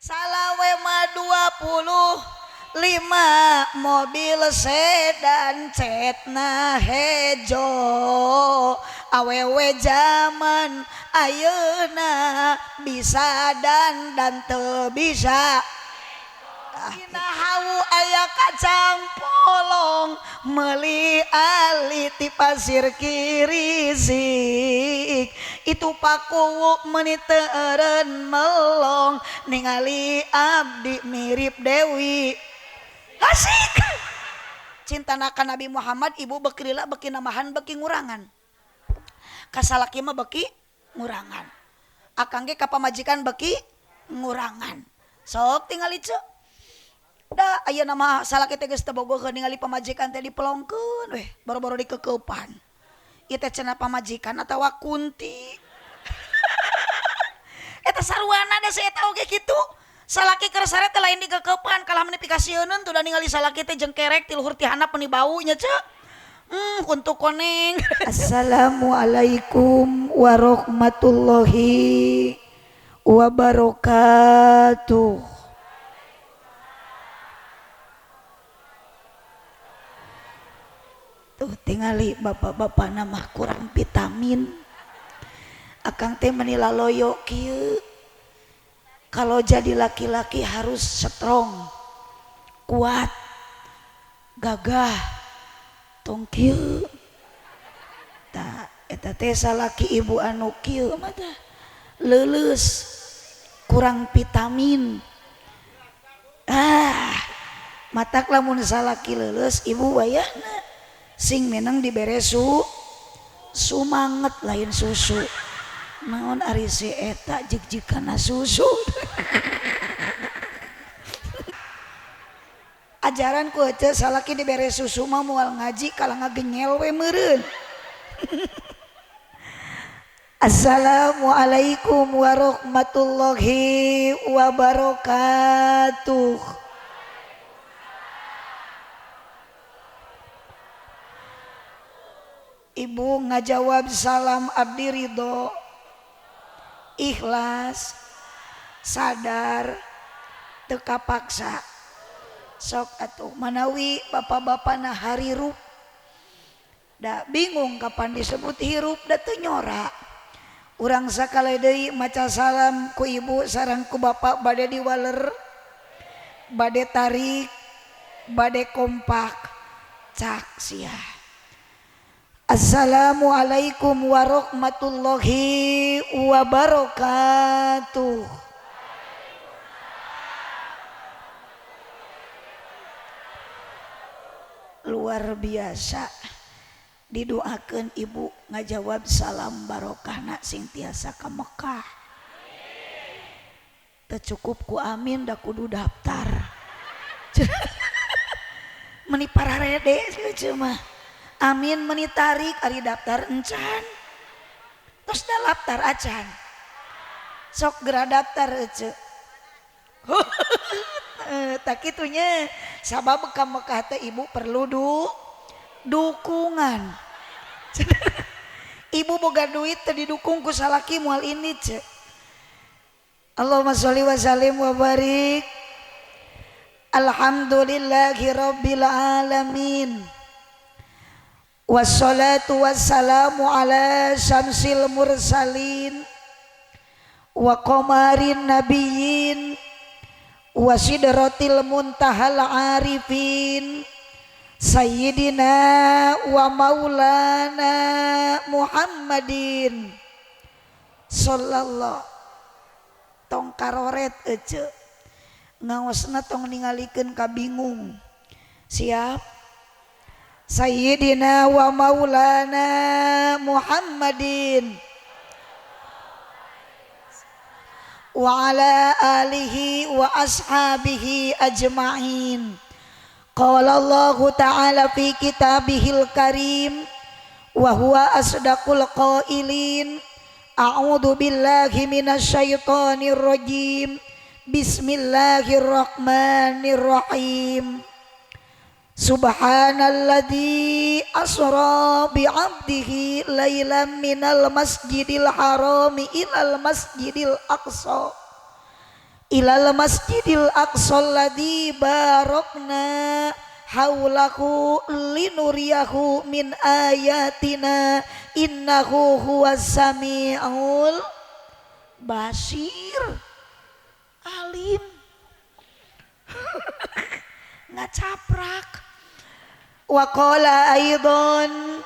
Salawe mah 25 mobil sedan cetna hejo awewe zaman ayeuna bisa dan teu bisa. Dina hawu aya kacang polong meuli ali ti pasir kirisik itu pakuwu meuni teu eureun melong ningali abdi mirip Dewi Asik. Cintana ka Nabi Muhammad ibu beuki lila beuki namahan beuki ngurangan ka salaki mah beuki ngurangan akang ge ka pamajikan beuki ngurangan sok tingali ceu da ayeuna mah salaki teh geus teu bogoheun ningali pamajikan teh dipelongkeun weh boro-boro dikekeupan ieu teh cenah pamajikan atawa kunti eta sarwana da si eta oge kitu salaki keur sare teh lain dikekeupan kalah meni pikasieuneun tuh da ningali salaki teh jengkerek ti luhur ti handap meuni bau nya ceu kuntu koneng. Assalamualaikum warahmatullahi wabarakatuh. Tuh tingali bapak-bapak nama kurang vitamin akang teh meni laloyo kieu. Kalau jadi laki-laki harus strong, kuat, gagah, tong kieu. Tah eta teh salaki ibu anu kieu mah tah leuleus, kurang vitamin. Ah, matak lamun salaki leuleus ibu wayahna sing menang dibere sumanget lain susu. Naon ari si eta jig-jigana susu. Ajaran ku heueuh salaki dibere susu mah moal ngaji kalah ngagenyel we meureun. Assalamualaikum warahmatullahi wabarakatuh. Ibu ngajawab salam abdi ridho, ikhlas, sadar, teu kapaksa. Sok atuh manawi bapak-bapana harirup da bingung kapan disebut hirup da teu nyora. Urang sakali deui maca salam ku ibu sareng ku bapak bade diwaler, bade tarik, bade kompak, cak sia. Assalamualaikum warahmatullahi wabarakatuh. Luar biasa didoakeun ibu ngajawab salam barokahna sing tiasa ka Mekah. Teu cukup ku amin da kudu daftar. Meni pararede sih mah. Amin meni tarik ari daftar encan. Terus da daftar acan. Sok geura daftar ece. Tak kitunya sabab ka Mekah teh ibu perlu dukungan. Ibu boga duit teh didukung ku salaki moal ini ce. Allahumma sholli wa sallim wa barik. Alhamdulillahi rabbil alamin. Wassalatu wassalamu ala syamsil mursalin wa qamarin nabiyyin wa sidratil muntahal arifin sayyidina wa maulana Muhammadin sallallahu. Tong karoret ece ngaosna tong ningalikeun ka bingung. Siap. Sayyidina wa maulana Muhammadin wa ala alihi wa ashabihi ajma'in. Qala Allahu ta'ala fi kitabihil karim wa huwa asdaqul qailin. A'udzu billahi minasyaitonir rajim. Bismillahirrahmanirrahim. Subhanalladzi asra bi'abdihi lailan minal masjidil harami ilal masjidil aqsa Ilal masjidil aqsal ladzi barakna haulahu linuriyahu min ayatina innahu huwas samiul basir. Alim ngacaprak. Wa qala aidan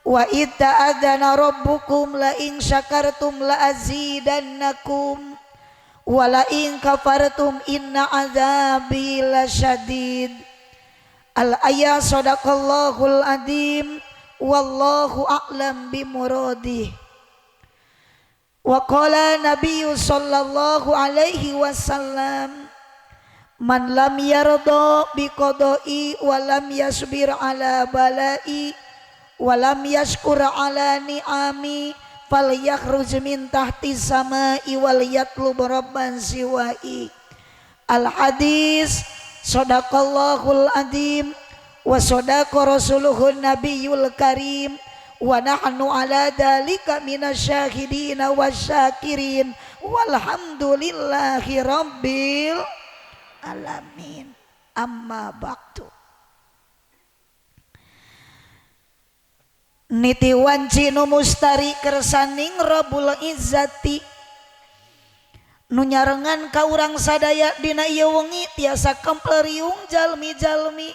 wa id ta'adzana rabbukum la in syakartum la azidannakum wa la in kafartum inna adzabi lasyadid. Al ayat sadaqallahul adzim wallahu a'lam bimuradih. Wa qala nabiyyu sallallahu alaihi wasallam man lam yarda biqada'i wa lam yasbir ala bala'i wa lam yashkur ala ni'ami falyakhruj min tahti samai wal yatlub rabban siwa'i. Al hadis sadaqallahul adzim wa sadaqa rasuluhun nabiyul karim wa nahnu ala dalika minasyahidina wasyakirin walhamdulillahi rabbil alamin. Amma ba'du. Niti wanci nu mustari kersaning Rabbul Izzati nu nyarengan ka urang sadaya dina ieu wengi tiasa kempel riung jalmi-jalmi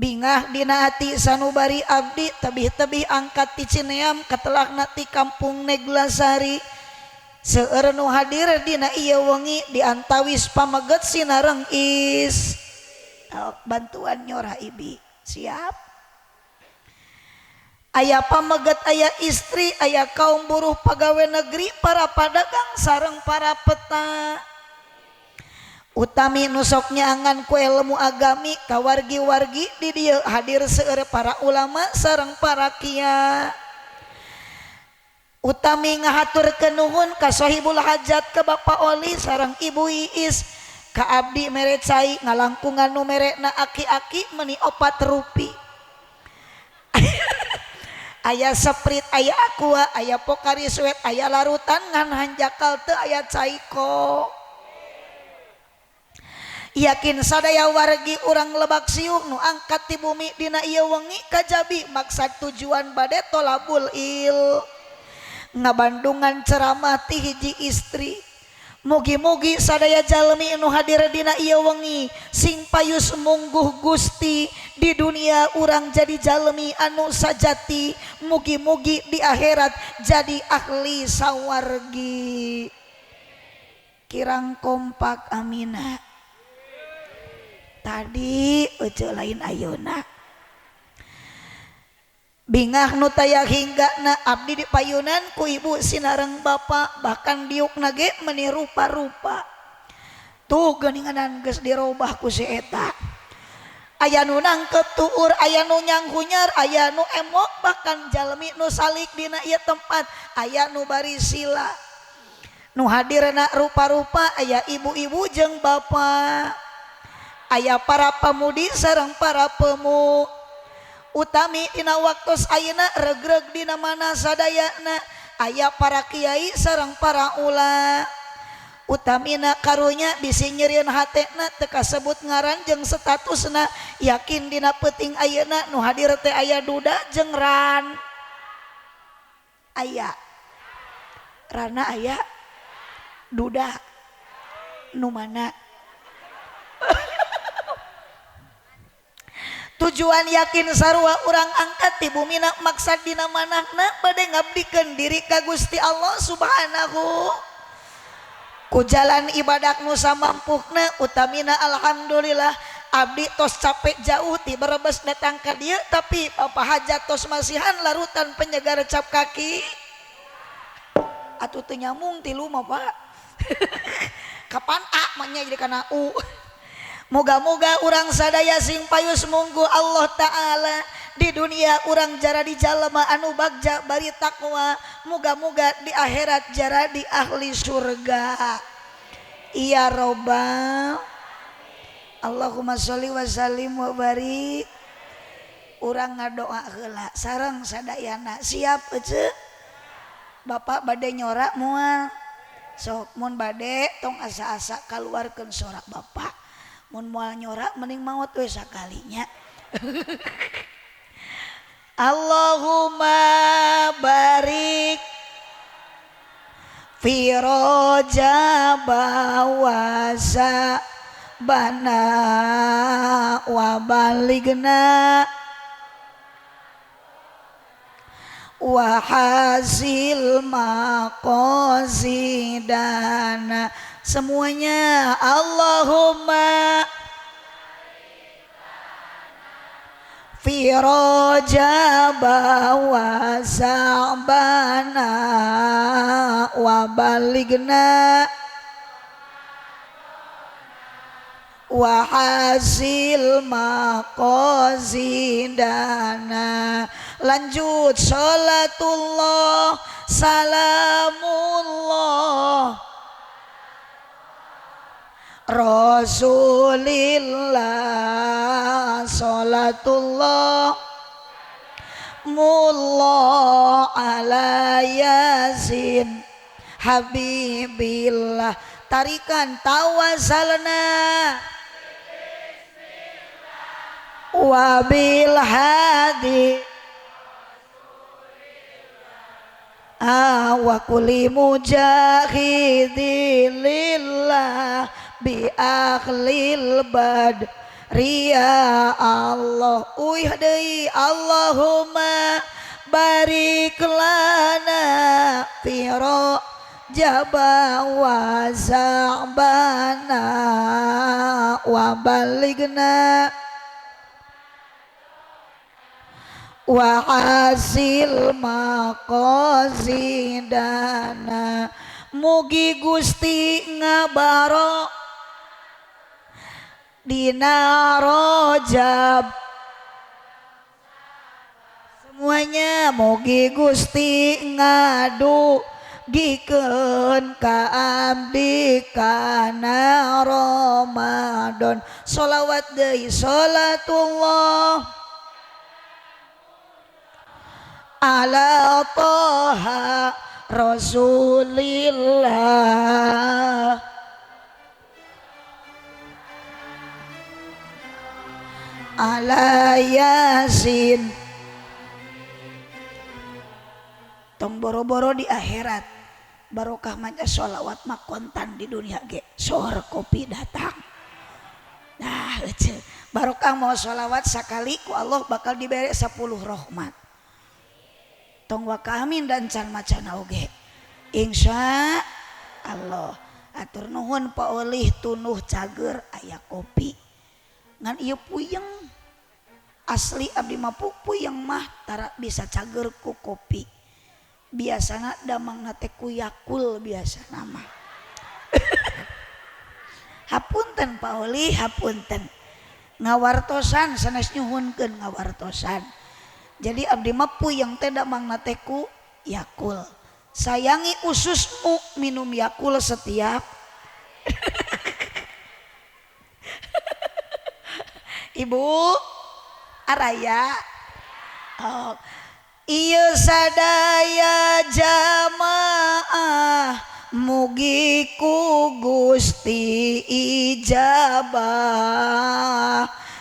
bingah dina ati sanubari abdi tebih-tebih angkat ti Cineam katelahna ti kampung Neglasari. Seueur nu hadir dina ieu wengi diantawis pameget sinareng is bantuan nyora ibi siap. Aya pameget, aya istri, aya kaum buruh pegawai negeri, para padagang sareng para peta. Utami nusok nyaangan ku ilmu agami kawargi-wargi di dieu hadir seueur para ulama sareng para kiai. Utami ngahaturkeun nuhun ka sahibul hajat ka Bapak Oli sareng Ibu Iis ka abdi mere cai ngalangkungan nu merekna aki-aki meuni 4 rupi. Aya Sprite, aya Aqua, aya Pocari Sweat, aya larutan ngan hanjakal teu aya caiko. Yakin sadaya wargi urang Lebak Siung nu angkat ti bumi dina ieu wengi kajabi maksad tujuan bade tolabul il ngabandungan ceramah ti hiji istri. Mugi-mugi sadaya jalmi nu hadir dina ieu wengi sing payus mungguh Gusti di dunia urang jadi jalmi anu sajati, mugi-mugi di akhirat jadi ahli sawargi. Kirang kompak amina. Tadi euceu lain ayeuna. Bingah nu taya hinggana abdi di payunan ku ibu sinareng bapak bahkan diukna ge meuni rupa-rupa. Tuh geuninganan geus dirobah ku si eta. Aya nu nangkep tuur, aya nu nyanghunyar, aya nu emok bahkan jalmi nu salik dina ieu tempat, aya nu bari sila. Nu hadirna rupa-rupa aya ibu-ibu jeung bapak. Aya para pemudi sareng para pemu. Utami dina waktos ayeuna regreg dina mana sadayana aya para kiai sareng para ula. Utamina karunya bisi nyerieun hatena teu kasebut ngaran jeung statusna yakin dina peuting ayeuna nu hadir teh aya duda jeung ran. Aya rana aya duda nu mana? Tujuan yakin sarua urang angkat ti bumina maksad dina manahna bade ngabdikeun diri ka Gusti Allah Subhanahu. Ku jalan ibadah nu samampukna utamina alhamdulillah abdi tos capek jauh ti Brebes datang ka dieu tapi Bapak hajat tos masihan larutan penyegar cap kaki. Atuh teu nyambung tilu mah Pak. Kapan A mah nya jadi kana U. Moga-moga urang sadaya sing payus munggu Allah Ta'ala di dunia urang jara di jalma anu bagja bari takwa, moga-moga di akhirat jara di ahli surga. Ya robbal Allahumma sholli wa sallim wa barik. Urang ngadoa heula sareng sadayana siap ece. Bapak bade nyorak moal Sok mun bade tong asa-asa kaluarkeun sorak bapak. Mun moal nyorak mending maot we sakalinya. Allahumma barik fi rajab wa sa'bana wa baligna wa hasil maqasidana. Semuanya Allahumma fi rajab wa sa'bana wa baligna wa hasil maqasidana. Lanjut salatullah salamullah Rasulillah salatullah mullah ala yasin habibillah. Tarikan tawasalna wabil hadi wa kulli mujahidin lillah bi akhlil bad riya Allah. Uih deui Allahumma barik lana fi rajab wa sa'bana wa balighna wa hasil maqasidana. Mugi Gusti ngabaro dina Rajab. Semuanya mugi Gusti ngadu gikeun ka abdi kana Ramadan. Sholawat deui salatullah ala Toha Rasulillah ala Yasin. Tong boro-boro di akhirat barokah maca sholawat mah kontan di dunia ge sohor kopi datang. Nah ece barokah mau sholawat sakali ku Allah bakal dibere 10 rahmat. Tong waka amin dan can macana oge insya Allah. Atur nuhun Pak Olih tunuh cager aya kopi ngan ieu puyeng asli abdi mah puyeng mah tara bisa cager ku kopi. Biasana damangna teh ku Yakul biasana mah. Hapunten Pak Olih hapunten ngawartosan sanes nyuhunkeun ngawartosan. Jadi abdi mah puyeng teh damangna teh ku Yakul. Sayangi ususmu minum Yakul setiap. Ibu araya. Oh. Ieu sadaya jamaah mugi ku Gusti ijabah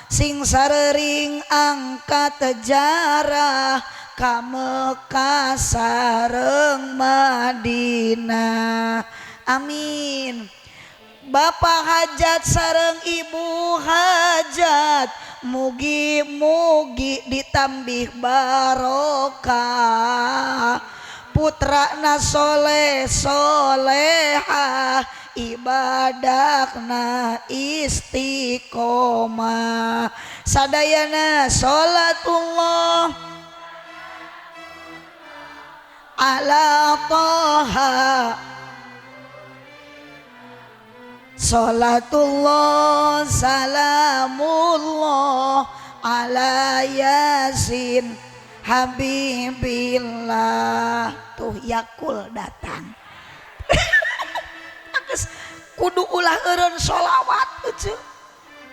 sing sarering angkat jarah ka Mekah sareng Madinah. Amin. Bapak hajat sareng ibu hajat mugi-mugi ditambih barokah. Putrana soleh soleha ibadahna istiqomah. Sadayana salatullah ala Toha salatullah salamullah ala Yasin habibillah. Tuh Yakul datang. Kudu ulah eureun sholawat ece.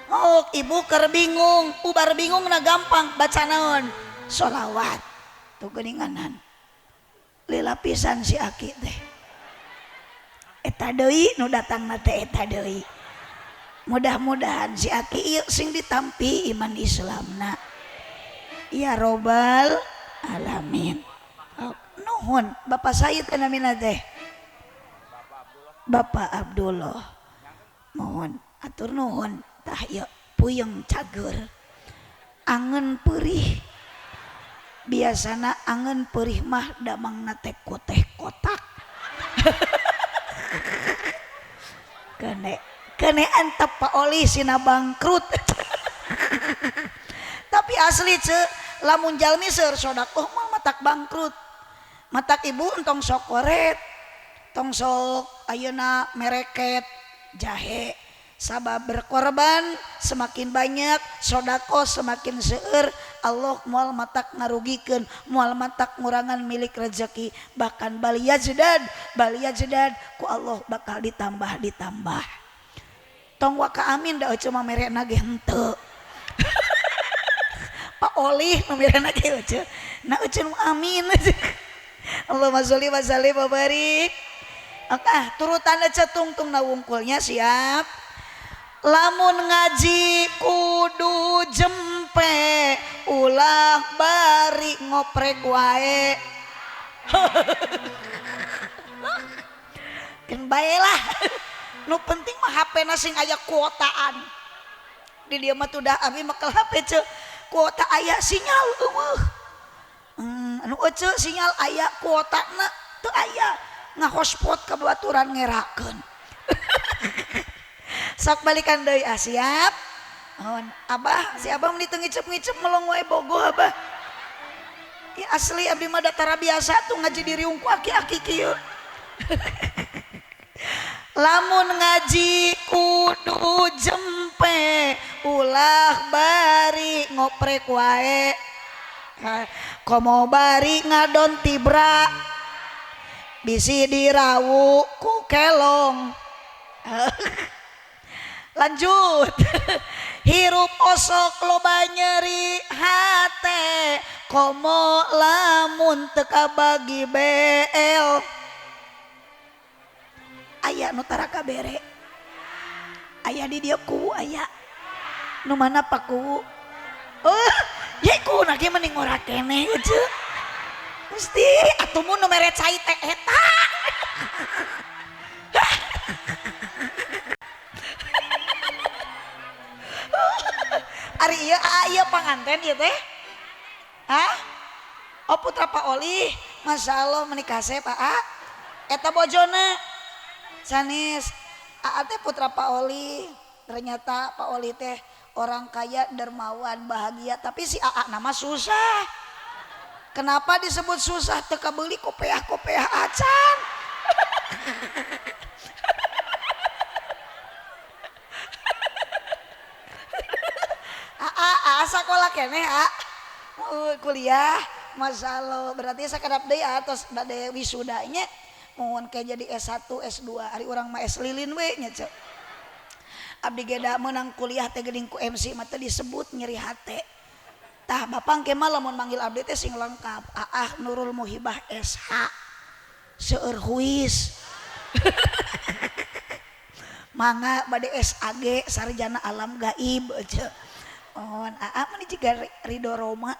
Oh ibu keur bingung, ubar bingung na gampang baca naon? Sholawat. Tuh geuninganan. Lila pisan si aki teh. Eta deui nu datangna teh eta deui. Mudah-mudahan si aki ieu sing ditampi iman Islamna. Ya robbal alamin. Oh, nuhun Bapak Said namina teh. Bapak Abdullah. Mohon atur nuhun tah ieu puyeng cager. Angen perih. Biasana angen perih mah damangna teh ku teh kotak. Kene antep Pak Oli sina bangkrut. Tapi asli ce lamun jalmi seur sodakoh mah matak bangkrut. Matak ibu entong sok koret, tong sok ayeuna mereket jahe. Sabab berkorban semakin banyak, sodakoh semakin seueur, Allah moal matak ngarugikeun, moal matak ngurangan milik rezeki, bahkan bal yazdad ku Allah bakal ditambah. Tong waka amin da euceu mah merena ge henteu. Pak Olih nu merena ge euceu. Na euceu nu amin. Allahumma sholli wa sallim wa barik. Oke, turutan euceu tungtung na wungkulnya siap. Lamun ngaji kudu jempe ulah bari ngoprek wae. Keun bae lah. Nu penting mah HP na sing aya kuotaan. Di dieu mah tuh dah abi mah HP ceu kuota aya sinyal eueuh. Anu euceu sinyal aya kuotana teu aya, ngahotspot ka babaturan ngerakeun. Sok balikan deui ah siap. Mohon abah, si abah meni teu ngicep-ngicep melong wae bogoh abah. Ya asli abdi mah datara biasa tuh ngaji di riung ku aki-aki kieu. Lamun ngaji kudu jempe ulah bari ngoprek wae. Komo bari ngadon tibra bisi dirawu ku kelong. Lanjut. Hirup osok loba nyeri hate komo lamun teu kabagi BL. Aya nu tara kabere. Aya di dieu kuwu aya. Nu mana Pak kuwu? Oh, ye kuwu na ge mending ngora keneh euceu. Mesti atuh mun nu mere cai teh eta. Ari ieu aa ieu panganten ieu teh? Hah? Oh putra Pak Oli, Masya Allah menikah kasep aa. Eta bojona sanes. Aa teh putra Pak Oli. Ternyata Pak Oli teh orang kaya, dermawan, bahagia, tapi si aa nama susah. Kenapa disebut susah? Teu kabeuli kopeah-kopeah acan. Aa sakola keneh a. Kuliah, Masya Allah. Berarti sakedap deui a tos bade wisudanya. Mohon kayak jadi S1, S2, ari urang mah S lilin we nya ceu. Abdi ge da meunang kuliah teh geuning ku MC mah teu disebut nyeri hate. Tah bapak engke mah lamun manggil abdi teh sing lengkap. Aah Nurul Muhibah SH. Seueur huis. Mangga bade SAG sarjana alam gaib ceu. Mohon aa mah jiga Ridho Roma.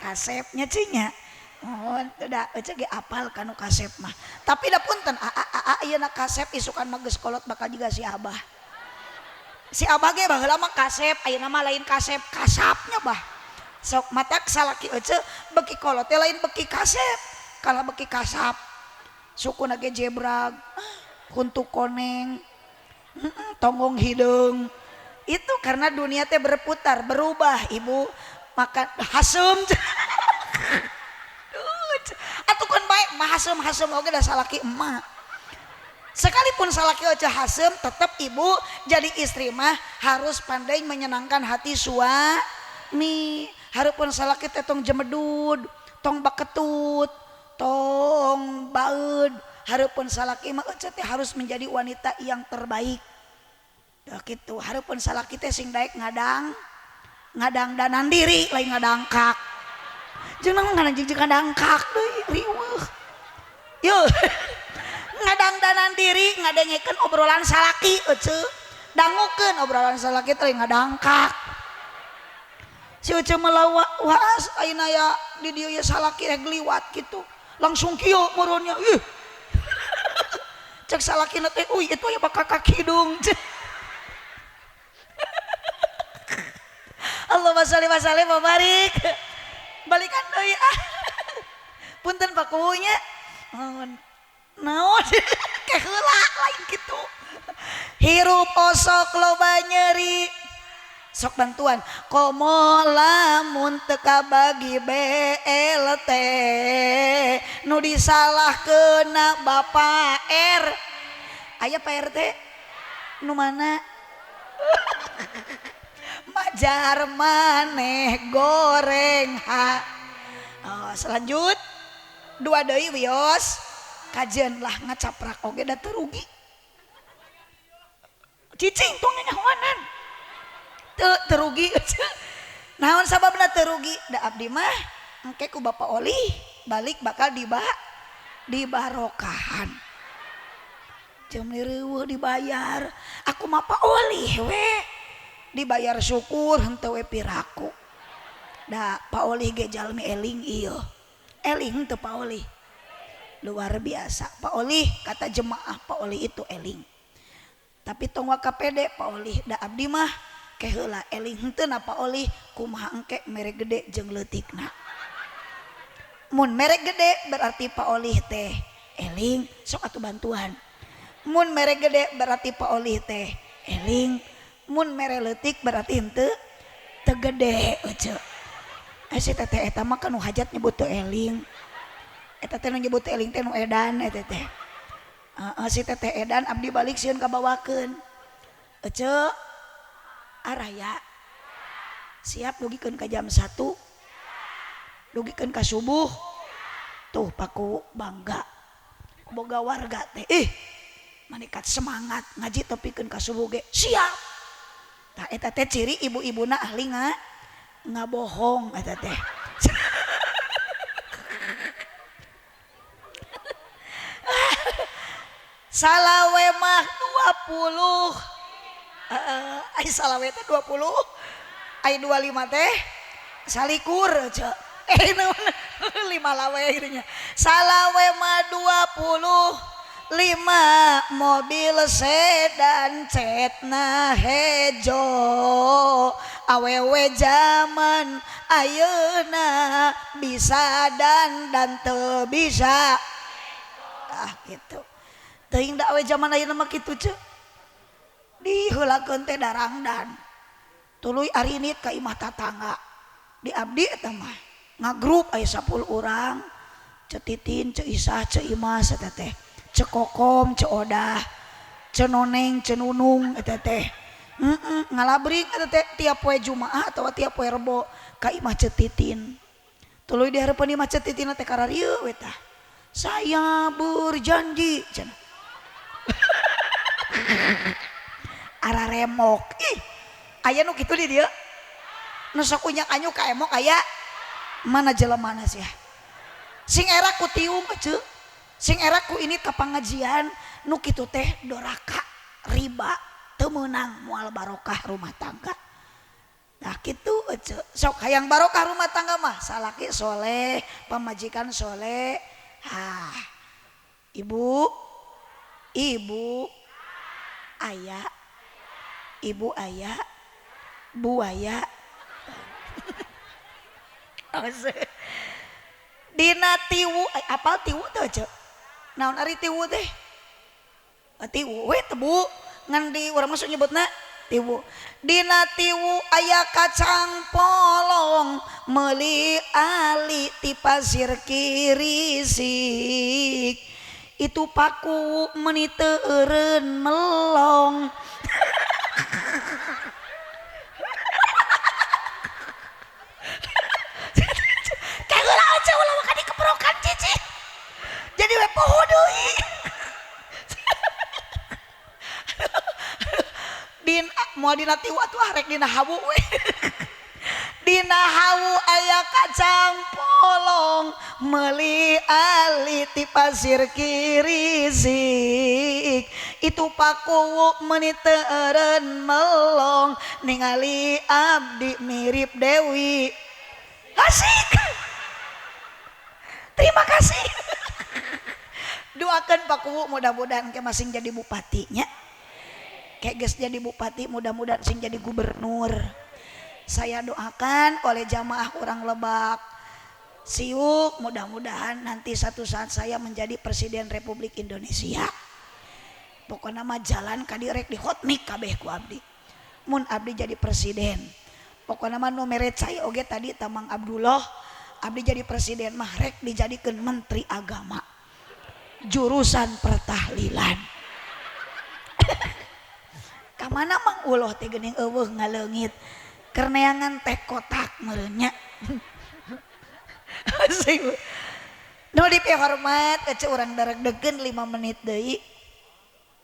Kasep nya ceu nya. Mohon da euceu ge apal kanu kasep mah. Tapi da punten aa aa ieu na kasep isukan mah geus kolot bakal jiga si abah. Si abah ge baheula mah kasep, ayeuna mah lain kasep, kasapnya bah. Sok matak salaki euceu beki kolot teh lain beki kasep, kalah beki kasap. Sukuna ge jebrag, huntu koneng, tonggong hideung. Itu karena dunia teh berputar, berubah ibu. Makan hasem. Atuh kan bae mah hasem-hasem oge da salaki emak. Sekalipun salaki oce hasem, tetap ibu jadi istri mah harus pandai menyenangkan hati suami. Harupun salaki teh tong jemedud, tong baketut, tong baeud. Harupun salaki mah oce teh harus menjadi wanita yang terbaik. Ya gitu, harupun salaki teh sing daek ngadang, ngadang danan diri lain ngadangkak. Jeung naon ngadang jeung ngadangkak deui riweuh. Yo. Ngadangdanan diri ngadengekeun obrolan salaki ece. Dangukeun obrolan salaki teh ngadangkak. Si ece melawa waas ayeuna ya di dieu ye salaki rek liwat kitu. Langsung kieu meureunnya. Ih. Cek salakina teh uy itu aya bakal ka kidung. Allahumma sholli wa sallim wa barik. Balikan deui ah. Punten Pak Kuwu nya. Naon ke heula lain kitu. Hirup osok loba nyeri. Sok bantuan. Komo lamun teu kabagi BLT nu disalahkeunna Bapak R. Aya Pak RT? Nu mana? Majar maneh goreng ha. Oh, selanjut dua deui wios kajian lah ngacaprak oge da teu rugi. Cicing tong nyahoanan. Teu teu rugi. Naon sababna teu rugi? Da abdi mah engke ku Bapak Oli balik bakal dibarokahan. Jeung reueuh dibayar. Aku mah Pak Oli we. Dibayar syukur henteu we piraku. Da Pak Oli ge jalmi eling ieu. Eling henteu Pak Oli. Luar biasa. Pak Oli kata jemaah Pak Oli itu eling. Tapi tong waka pede Pak Oli da abdi mah ke heula eling henteu na Pak Oli kumaha engke mere gede jeung leutikna. Mun mere gede berarti Pak Oli teh eling sok atuh bantuan. Mun mere gede berarti Pak Oli teh eling. Mun mere leutik berarti henteu teu gede euceu. Si teteh eta mah kan nu hajat nyebut teu eling. Eta teh nu nyebut teu eling teh nu edan eta teh. Heeh si teteh edan abdi balik sieun kabawakeun. Ece araya siap dugikeun ka jam 1. Dugikeun ka subuh. Tuh paku bangga. Boga warga teh ih manikat semangat ngaji tepikeun ka subuh ge siap. Tah eta teh ciri ibu-ibuna ahli ngabohong eta teh. Salawe mah 20. Ai salawe teh 20. Ai 25 teh salikur ce. 5 lawe nya. Salawe mah 25 mobil sedan cetna hejo. Awewe zaman ayeuna bisa dan teu bisa. Ah gitu. Teuing da awe zaman ayeuna mah kitu ce. Diheulakeun teh darangdan. Tuluy arinit ka imah tatangga. Di abdi eta mah ngagrup aya 10 urang. Ce Titin, ce Isah, ce Imas eta teh. Ce Kokom, ce Odah, ce Noneng, ce Nunung eta teh. Ngalabrik eta teh tiap poe Jumaah atawa tiap poe Rebo ka imah ce Titin. Tuluy di hareupeun imah ce Titin teh kararieu we tah. Saya berjanji cenah. Ara remok. Ih, aya nu kitu di dieu. Nu sok unyak-anyuk ka emok aya. Mana jelemana sia. Sing era ku tiung ece. Sing era ku ini ka pangajian nu kitu teh doraka, riba, teu meunang moal barokah rumah tangga. Nah kitu ece. Sok hayang barokah rumah tangga mah salaki soleh, pamajikan soleh. Ah. Ibu, ibu, ayah, ibu ayah, buaya. Dina tiwu, apal tiwu teh ce? Naon ari tiwu teh? Tiwu we tebu ngan di urang masuk nyebutna tiwu. Dina tiwu aya kacang polong meuli ali ti pasir kirisik. Itu paku meuni teu eureun melong. Kaheula aja ulah mah dikeprokan cici. Jadi we poho deui. Din moal dina tiwu atuh rek dina hawu we. Dina hawu aya kacang polong Meuli ali ti pasir kirisik itu Pakuwu meuni teu eureun melong ningali abdi mirip Dewi. Asik, terima kasih. Doakan Pak Kuwu mudah-mudahan ke masing jadi bupatinya, kayak geus jadi bupati mudah-mudahan sing jadi gubernur. Saya doakan oleh jamaah orang Lebak Siuk, mudah-mudahan nanti satu saat saya menjadi Presiden Republik Indonesia. Pokoknya mah jalan kadirek di hotmix kabeh ku abdi mun abdi jadi presiden. Pokoknya mah nu mere cai oge tadi Tamang Abdullah, abdi jadi presiden mah rek dijadikan menteri agama jurusan pertahlilan. Kamana Mang Uloh teh geuning eueuh ngaleungit keur neangan teh kotak meureun nya. Nu dipihormat ece, urang daregdegkeun 5 menit deui,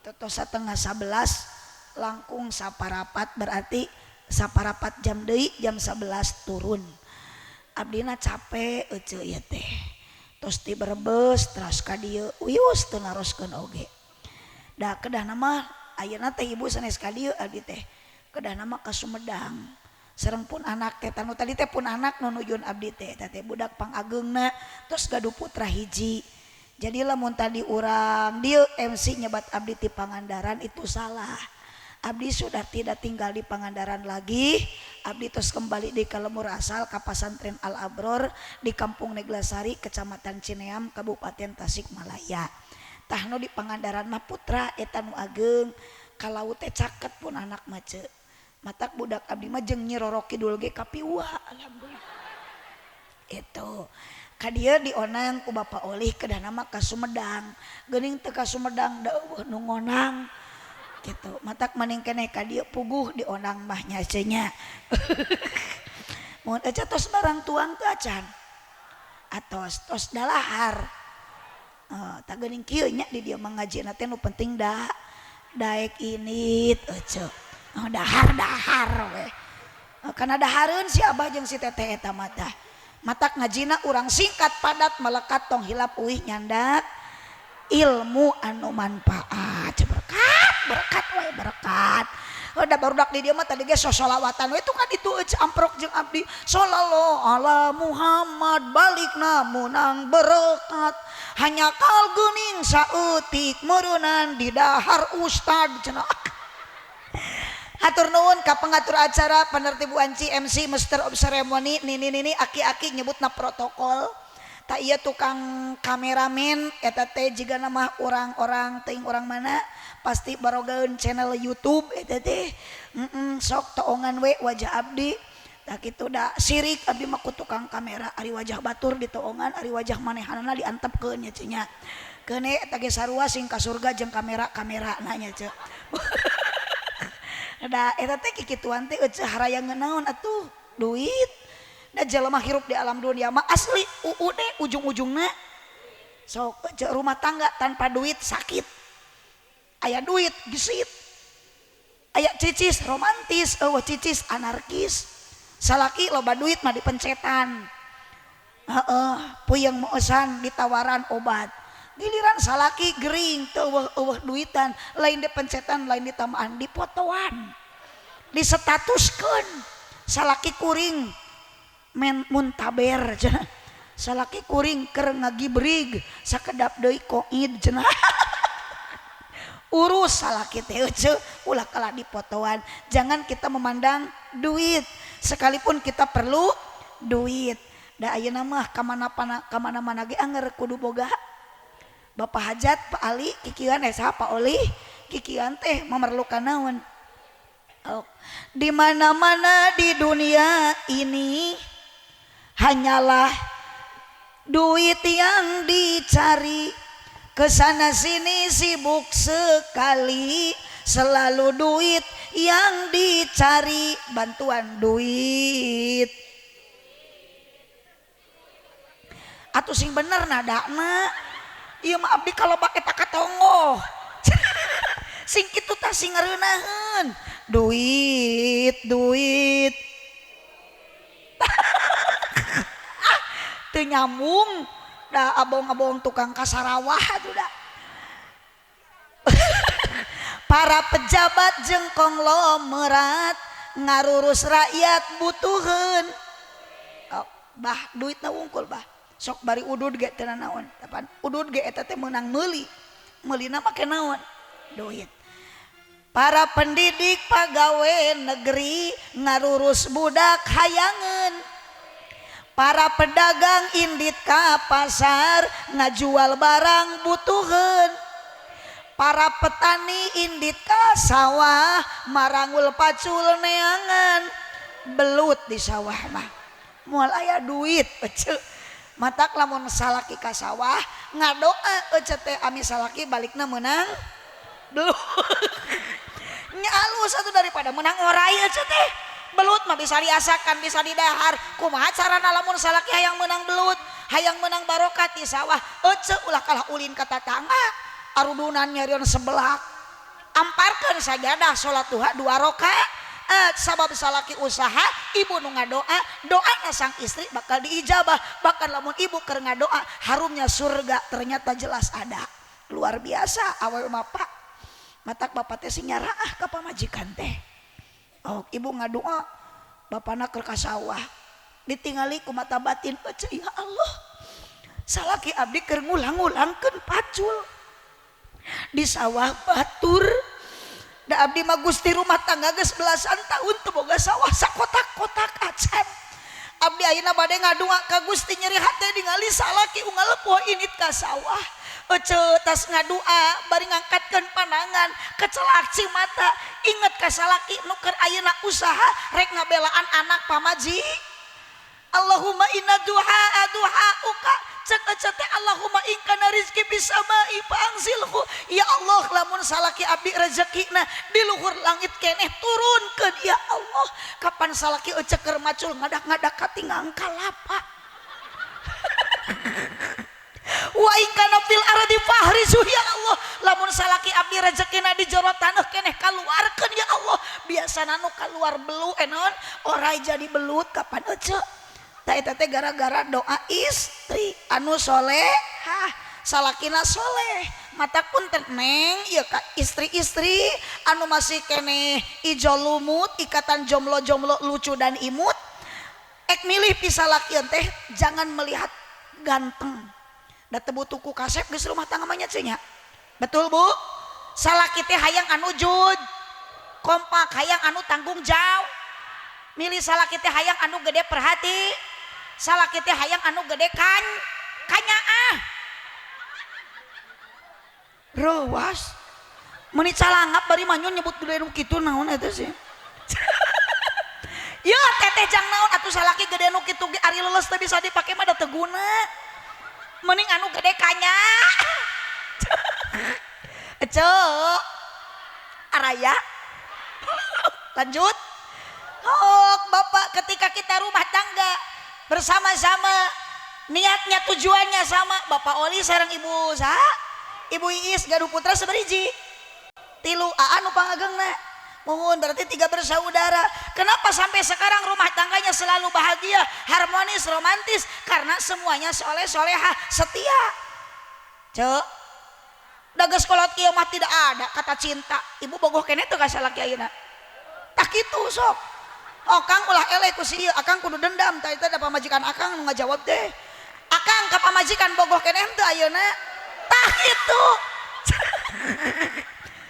totos 10.30 langkung saparapat, berarti saparapat jam deui jam 11 turun. Abdina capek ece ieu teh, tos ti Brebes teras ka dieu, wios teu naroskeun oge. Da kedahna mah ayeuna teh ibu sanes ka dieu, abdi teh kedahna mah ka Sumedang sareng pun anak teh. Tanu tadi teh pun anak nu nujun abdi teh, teh teh budak pangageungna, terus gaduh putra hiji. Jadi lamun tadi urang dieu MC nyebat abdi ti Pangandaran, itu salah. Abdi sudah tidak tinggal di Pangandaran lagi. Abdi terus kembali di ka lembur asal, ka Pasantren Al Abror di Kampung Neglasari, Kecamatan Cineam, Kabupaten Tasikmalaya. Tah, nu di Pangandaran mah putra eta nu ageng. Kalau teh caket pun anak mah ce. Matak budak abdi mah jeung Nyi Roro Kidul ge kapiwa, alhamdulillah. Itu ka dieu dionang ku Bapak Olih, kedahna mah ka Sumedang. Geuning teu ka Sumedang da eueuh nu ngonang gitu, matak mending keneh ka dieu puguh dionang mah nya ce nya. Mun ece tos barang tuang teu acan atos tos dalahar. Oh, tak geuning kieu nya, di dieu mah ngajina teh nu penting da daek init ece. Oh, dahar dahar we. Oh, karena dahareun si abah jeung si teteh eta mah tah. Matak ngajina urang singkat padat melekat, tong hilap uih nyandak ilmu anu manfaat. Berkat berkat we berkat. Udah barudak di dieu mah tadi ge sosolawatan we, itu kan itu euc amprok jeung abdi sallallahu ala Muhammad, balikna munang berkat hanya kal geuning saeutik meureunnan di dahar ustad cenah. Hatur nuhun ka pengatur acara, penertib wanci, MC, master of ceremony, nini nini, aki-aki nyebutna protokol. Tak iya tukang kameramen eta teh jiga nama orang-orang teuing orang mana, pasti barogaeun channel YouTube eta teh. Sok toongan we wajah abdi. Tak kitu da sirik abdi mah ku tukang kamera, ari wajah batur ditoongan, ari wajah manehanana diantepkeun nya cenah. Keune eta ge sarua sing ka surga jeung kamera-kamera nya ce. Da eta teh kikituan teh euceuh harayang naon atuh duit. Da jelema hirup di alam dunia mah asli UUD ujung-ujungna. Sok euceuh, rumah tangga tanpa duit sakit. Aya duit gesit. Aya cicis romantis, eueuh cicis anarkis. Salaki loba duit mah dipencetan. Heeh, puyeng moosan ditawaran obat. Giliran salaki gering teu eueuh duitan, lain dipencetan, lain ditamaan, dipotoan. Disetatuskeun. Salaki kuring men muntaber cenah. Salaki kuring keur ngagibrig sakedap deui koid cenah. Urus salaki teh euceuh, ulah kalah dipotoan. Jangan kita memandang duit sekalipun kita perlu duit. Da ayeuna mah ka mana-mana ge anger kudu boga. Bapak Hajat, Pak Ali kikieuan, eh saha, Pak Oli kikieuan teh memerlukan naon? Oh. Di mana-mana di dunia ini hanyalah duit yang dicari, kesana sini sibuk sekali, selalu duit yang dicari, bantuan duit. Atuh sing bener nadana. Ieu mah abdi kalau bak eta katonggoh. Sing kitu tah sing ngareunaheun. Duit, duit. Teu nyambung. Da abong-abong tukang kasarawah atuh da. Para pejabat jeung konglomerat ngarurus rakyat butuheun. Oh, bah duitna wungkul bah. Sok bari udud ge teu nanaon. Tapan udud ge eta teh meunang meuli. Meulina make naon? Duit. Para pendidik pagawe negeri ngarurus budak hayangeun. Para pedagang indit ka pasar ngajual barang butuheun. Para petani indit ka sawah marangul pacul neangan. Belut di sawah mah moal aya duit ece. Matak lamun salaki ka sawah ngadoa ece teh ami salaki balikna meunang belut. Nya alus atuh daripada meunang orai ece teh. Belut mah bisa diasakan, bisa didahar. Kumaha carana lamun salaki hayang meunang belut, hayang meunang barokat di sawah, ece ulah kalah ulin ka tatangga, arudunan nyarion sebelak. Amparkeun sajadah salat duha 2 rakaat. Sabab salaki usaha, ibu nu ngadoa, doana sang istri bakal diijabah. Bahkan lamun ibu keur ngadoa, harumnya surga ternyata jelas ada. Luar biasa awewe mah Pak. Matak bapak teh sing nyaraah ka pamajikan teh. Oh, ibu ngadoa, bapana keur ka sawah. Ditingali ku mata batin, ece ya Allah. Salaki abdi keur ngulang-ngulangkeun pacul di sawah batur. Da abdi mah Gusti rumah tangga geus belasan tahun teu boga sawah sakotak-kotak acan. Abdi ayeuna bade ngadua ka Gusti nyeri hate ningali salaki unggal poe init ka sawah. Ece tas ngadua bari ngangkatkeun pandangan kecelak cimata inget ka salaki nu keur ayeuna usaha rek ngabelaan anak pamaji. Allahumma inna du'a du'auka cek ece teh Allahumma in kana rizki bisamai fa'anzilhu. Ya Allah lamun salaki abdi rezekina di luhur langit keneh turunkeun ya Allah. Kapan salaki ece keur macul ngadak-ngadak katinggang kalapa. Wa in kana fil ardi fahrizu ya Allah. Lamun salaki abdi rezekina di jero taneuh keneh kaluarkeun ya Allah. Biasana nu kaluar belu enon orai jadi belut kapan ece. Ta eta teh gara-gara doa istri anu solehah, salakina soleh. Mata punten neng ieu ka istri-istri anu masih keneh ijo lumut, ikatan jomblo-jomblo lucu dan imut. Ek milih pisalakieun teh jangan melihat ganteng. Da teu butuh ku kasep geus rumah tangga mah nya cenah. Betul Bu? Salaki teh hayang anu jud, kompak, hayang anu tanggung jawab. Milih salaki teh hayang anu gede perhati. Salaki teh hayang anu gede kan kanyaah. Reuwas. Meuni calangap bari manyun nyebut gede nu kitu naon eta sih. Ya teteh jang naon atuh salaki gede nu kitu ge ari leuleus teh bisa dipake mah da teu guna. Mending anu gede kanya. Ece araya. Lanjut. Oh, Bapak ketika kita rumah tangga bersama-sama niatnya tujuannya sama. Bapak Oli sareng Ibu saha? Ibu Iis gaduh putra sabariji. 3 aa nu pangagengna. Mohon berarti 3 bersaudara. Kenapa sampai sekarang rumah tangganya selalu bahagia, harmonis, romantis? Karena semuanya soleh, soleha, setia. Cek, dages kolot kieu mah tidak ada kata cinta. Ibu bogoh keneh teu ka salaki ayeuna. Tak kitu sok. Oh kang ulah eleh ku si ieu, akang kudu dendam. Tah eta da pamajikan akang nu ngajawab teh. Akang ka pamajikan bogoh keneh teu ayeuna. Tah kitu.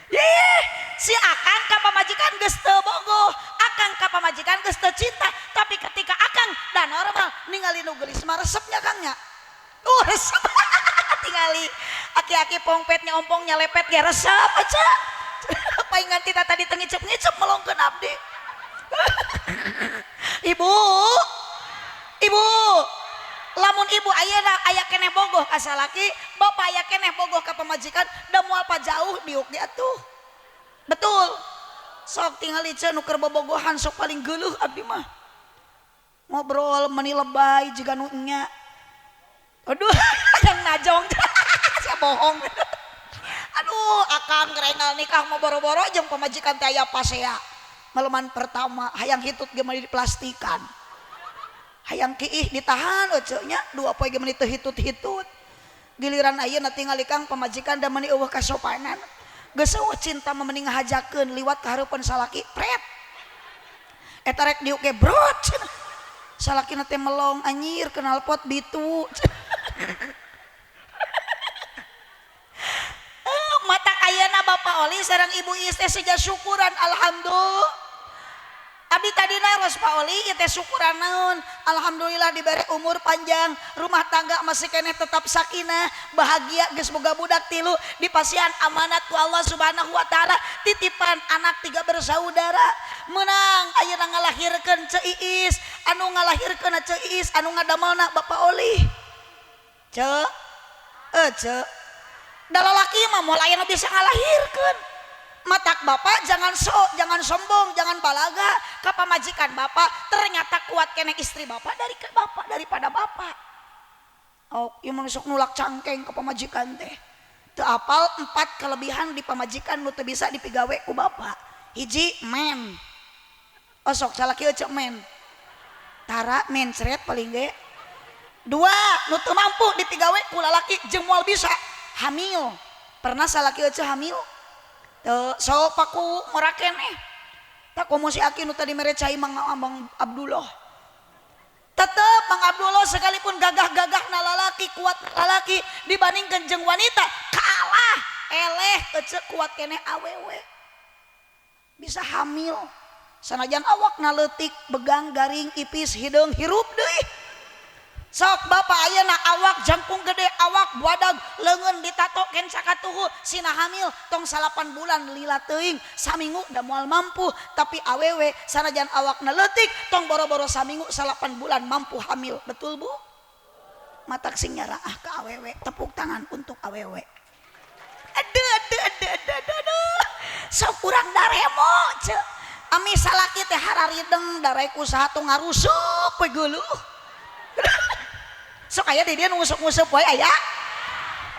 Yeh, si akang ka pamajikan geus teu bogoh, akang ka pamajikan geus teu cinta, tapi ketika akang da normal ningali nu geulis mah resepnya kang nya. Resep. Tingali aki-aki pongpetnya ompongnya lepet ge resep aja. Paingan tita tadi teu ngicep-ngicep melongkeun abdi. Ibu, ibu, lamun ibu ayeuna aya keneh bogoh ka salaki, bapak aya keneh bogoh ka pamajikan, da moal pajauh diuk ge atuh. Betul. Sok tingali ceun nu keur bobogohan sok paling geuleuh abdi mah. Ngobrol meni lebay jiga nu nya. Aduh, yang najong. Sia bohong. Aduh, akang gerengal nikah mau boro-boro jeung pamajikan teh aya pasea. Maleman pertama hayang hitut ge mah diplastikan. Hayang kiih ditahan ece nya 2 poe ge meuni teu hitut-hitut. Giliran ayeuna tingali Kang pamajikan da meuni eueuh kasopanan. Geus eueuh cinta mah mending ngahajakeun liwat ka hareupeun salaki pret. Eta rek diuk ge brot cenah. Salakina teh melong anjir knalpot bitu. Mata ayeuna Bapak Oli sareng Ibu Iis teh seja syukuran alhamdulillah. Abdi tadi naros Pak Oli ieu teh syukuran naon? Alhamdulillah diberi umur panjang, rumah tangga masih keneh tetap sakinah, bahagia geus boga budak 3, dipasihan amanat ku Allah Subhanahu wa taala, titipan anak 3 bersaudara. Menang ayeuna ngalahirkeun Ceu Iis, anu ngalahirkeun Ceu Iis, anu ngadamelna Bapak Oli. Ceu, ceu. Da lalaki mah moal aya nu bisa ngalahirkeun. Matak bapak jangan sok, jangan sombong, jangan balaga ka pamajikan bapak. Ternyata kuat kene istri bapak dari ke bapak daripada bapak. Oh, ieu mah sok nulak cangkeng ka pamajikan teh. Teu apal 4 kelebihan di pamajikan nu teu bisa dipigawe ku bapak. Hiji men. Oh sok salaki euceu men. Tara mencret paling ge. 2 nu teu mampu dipigawe ku lalaki jeung moal bisa hamil. Pernah salaki euceu hamil? So paku ngora keneh tak komo si aki nu tadi mere cai Mang Abdullah. Tetep Mang Abdullah sekalipun gagah-gagah na lalaki kuat lalaki dibandingkan jeung wanita kalah eleh ece kuat keneh awewe bisa hamil sanajan awakna leutik begang garing ipis hideung hirup deui. Sok bapak ayeuna awak jangkung gede awak badag leungeun ditato ken sakatuhu sina hamil tong 8 bulan lila teuing saminggu da moal mampu tapi awewe sanajan awakna leutik tong boro-boro saminggu 8 bulan mampu hamil. Betul Bu? Matak sing nyaraah ka awewe, tepuk tangan untuk awewe. Aduh aduh aduh aduh aduh. Sok urang daremo ceu. Ami salaki teh hararideng darek usaha tong ngarusup we geuluh. Sok aya di dia nu ngusuk-ngusuk wae aya.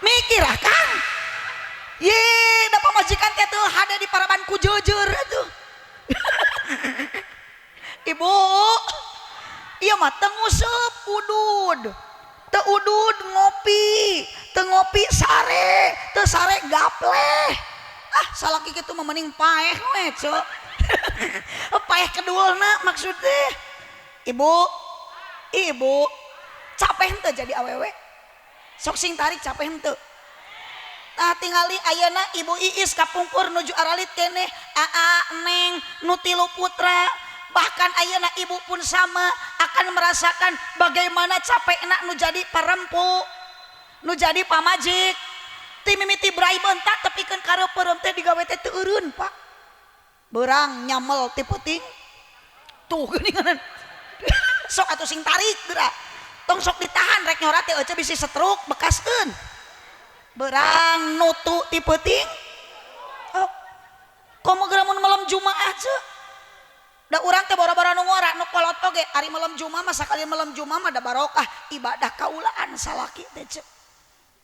Mikir ah Kang. Ye, da pamajikan teh teu hade di paraban ku jeujeur atuh. Ibu, ieu mah teu nguseup udud. Teu udud ngopi, teu ngopi sare, teu sare gapleh. Ah, salaki kitu mah mending paeh we, ceu. Paeh kedualna maksud teh. Ibu, ibu capek henteu jadi awewe? Sok sing tarik capek henteu? Tah tingali ayeuna Ibu Iis kapungkur nuju aralit keneh aa neng nu 3 putra. Bahkan ayeuna ibu pun sama akan merasakan bagaimana capekna nu jadi parempu, nu jadi pamajik. Ti mimiti brai bentak tepikeun ka reupeurem teh digawe teh teu eureun, Pak. Beurang nyamel ti peuting. Tuh geuningan. Sok atuh sing tarik geura. Tong sok ditahan rek nyora teh euceu bisi stroke bekaskeun. Beurang nutu ti peuting. Oh. Komo geura mun malam Jumaah ceu. Da urang teh boro-boro nu ngora nu kolot oge ari malam Jumaah mah sakali malam Jumaah mah da barokah ibadah kaulaan salaki teh ceu.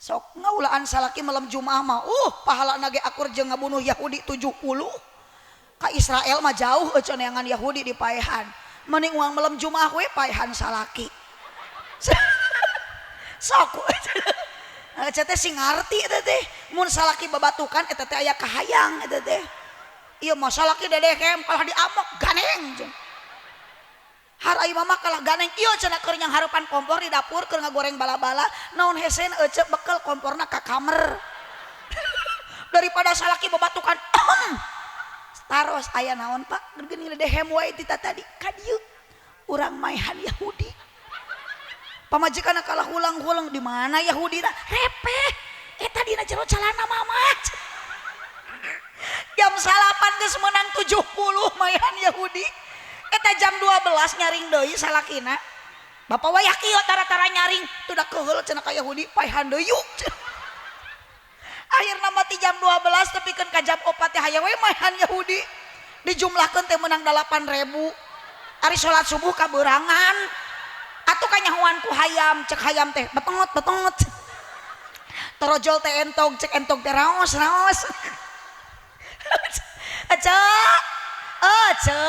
Sok ngaulaan salaki malam Jumaah mah pahalana ge akur jeung ngabunuh Yahudi 70. Ka Israel mah jauh euceu neangan Yahudi di paehan. Mending uang malam Jumaah we paehan salaki. Sok euceu teh sing ngarti eta teh mun salaki babatukan eta teh aya kahayang eta teh. Ieu mah salaki dedekem kalah diamok ganeng jeung. Har ai mama kalah ganeng ieu cenah keur nyanghareupan kompor di dapur keur ngagoreng bala-bala naon hesen eceu bekel komporna ka kamer. Daripada salaki babatukan taros aya naon Pak geuning dehem wae ti tadi ka dieu urang maehan Yahudi. Pamajikanna kalah hulang-hulang di mana Yahudina repeh eta dina jero calana mama. Jam 9 geus meunang 70 maehan Yahudi. Eta jam 12 nyaring deui salakina. Bapak wayah kieu tara-tara nyaring teu da keuheul cenah ka Yahudi paehan deui yuk. Akhirna mah ti jam 12 tepikeun ka jam 4 teh hayang we maehan Yahudi. Dijumlahkeun teh meunang 8.000. Ari salat subuh kabeurangan. Atuh kanyahoan ku hayam cek hayam teh betongot betongot. Torojol teh entog cek entog teh raos raos. Ece, ece,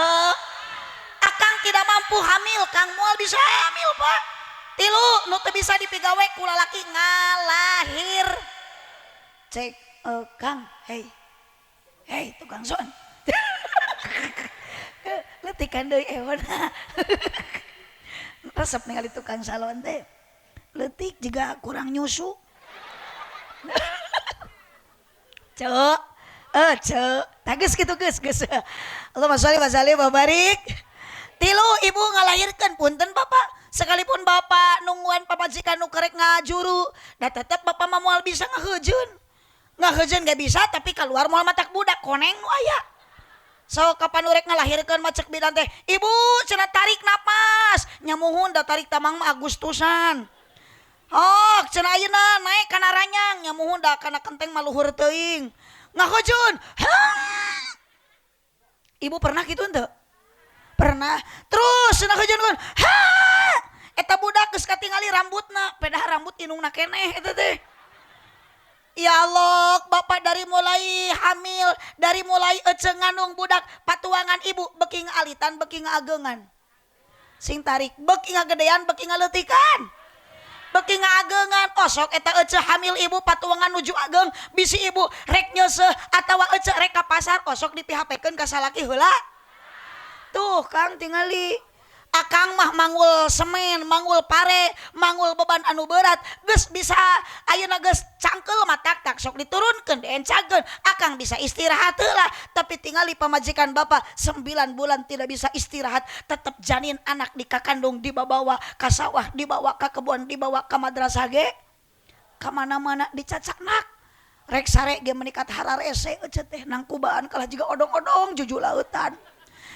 akang Tidak mampu hamil, Kang, moal bisa hamil, Pak. Tilu nu teu bisa dipigawe ku lalaki, ngalahir. Cek Kang, hei hei, tukang son, letikan deui ewon. Resep ningali tukang salon teh, letik juga kurang nyusu. Cek cek tah, geus kitu, geus geus. Allahumma sholli wa sallim wa barik. Tilu, ibu ngalahirkan. Punten, Bapak, sekalipun Bapak nungguan pamajikan nu kerek ngajuru, da tetep Bapak mah moal bisa ngahejeun. Ngahejeun gak bisa, tapi keluar moal matak budak koneng nu aya. So kapan urek ngalahirkeun mah cek bidan teh, "Ibu," cenah, "tarik napas." Nyamuhun, da tarik tamang mah Agustusan. Oh, cenah, "Ayeuna naik kana ranyang." Nyamuhun, da kana kenteng mah luhur teuing. Ngahejeun. Ibu pernah gitu henteu? Pernah. Terus cenah ngahejeun. Ha! Eta budak geus katingali rambutna, pedah rambut indungna keneh eta teh. Ya Allah, bapak dari mulai hamil, dari mulai ece ngandung budak, patuangan ibu beki alitan, beki agengan. Sing tarik, beki ngagedean, beki ngaleutikan. Beki ngagengan, osok eta ece hamil ibu patuangan nuju ageng, bisi ibu rek nyeuseuh atawa ece rek ka pasar, osok di PHP-keun ka salaki heula. Tuh, Kang, tingali. Akang mah manggul semen, manggul pare, manggul beban anu berat, geus bisa ayeuna geus cangkel mah tak tak sok diturunkeun, diencakeun, akang bisa istirahat heula. Tapi tingali pamajikan bapak 9 bulan tidak bisa istirahat, tetap janin anak di kakandung dibawa ka sawah, dibawa ka kebun, dibawa ka madrasah ge, ka mana-mana dicacaknak. Rek sare ge menikat hararese ece teh, nangkubaan kalah jiga odong-odong juju lautan.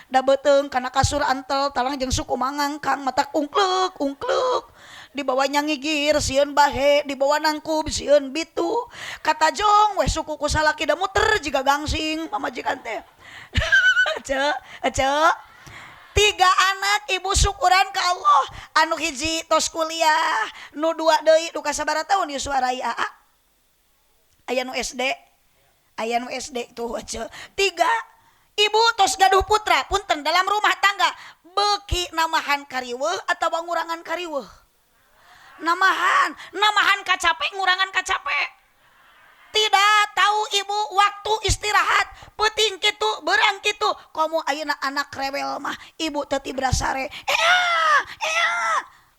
Da beuteung kana kasur antel talang jeung suku mangangkang, matak ungkleuk ungkleuk. Dibawa nyangigir sieun bahe, dibawa nangkub sieun bitu. Kata jong weh suku ku salaki, da muter jiga gangsing pamajikan teh. Cek, cek. Tiga anak ibu syukuran ke Allah. Anu hiji tos kuliah, nu dua deui duka sabaraha tahun yuswa rai aa? Aya nu SD, aya nu SD tuh ece. Tiga, ibu tos gaduh putra. Punten, dalam rumah tangga beki namahan kariweuh atau ngurangan kariweuh? Namahan. Namahan kacape, ngurangan kacape. Tidak tahu ibu waktu istirahat, peuting kitu, berang kitu. Komo ayeuna anak rewel mah, ibu teu tibra sare. Ea ea,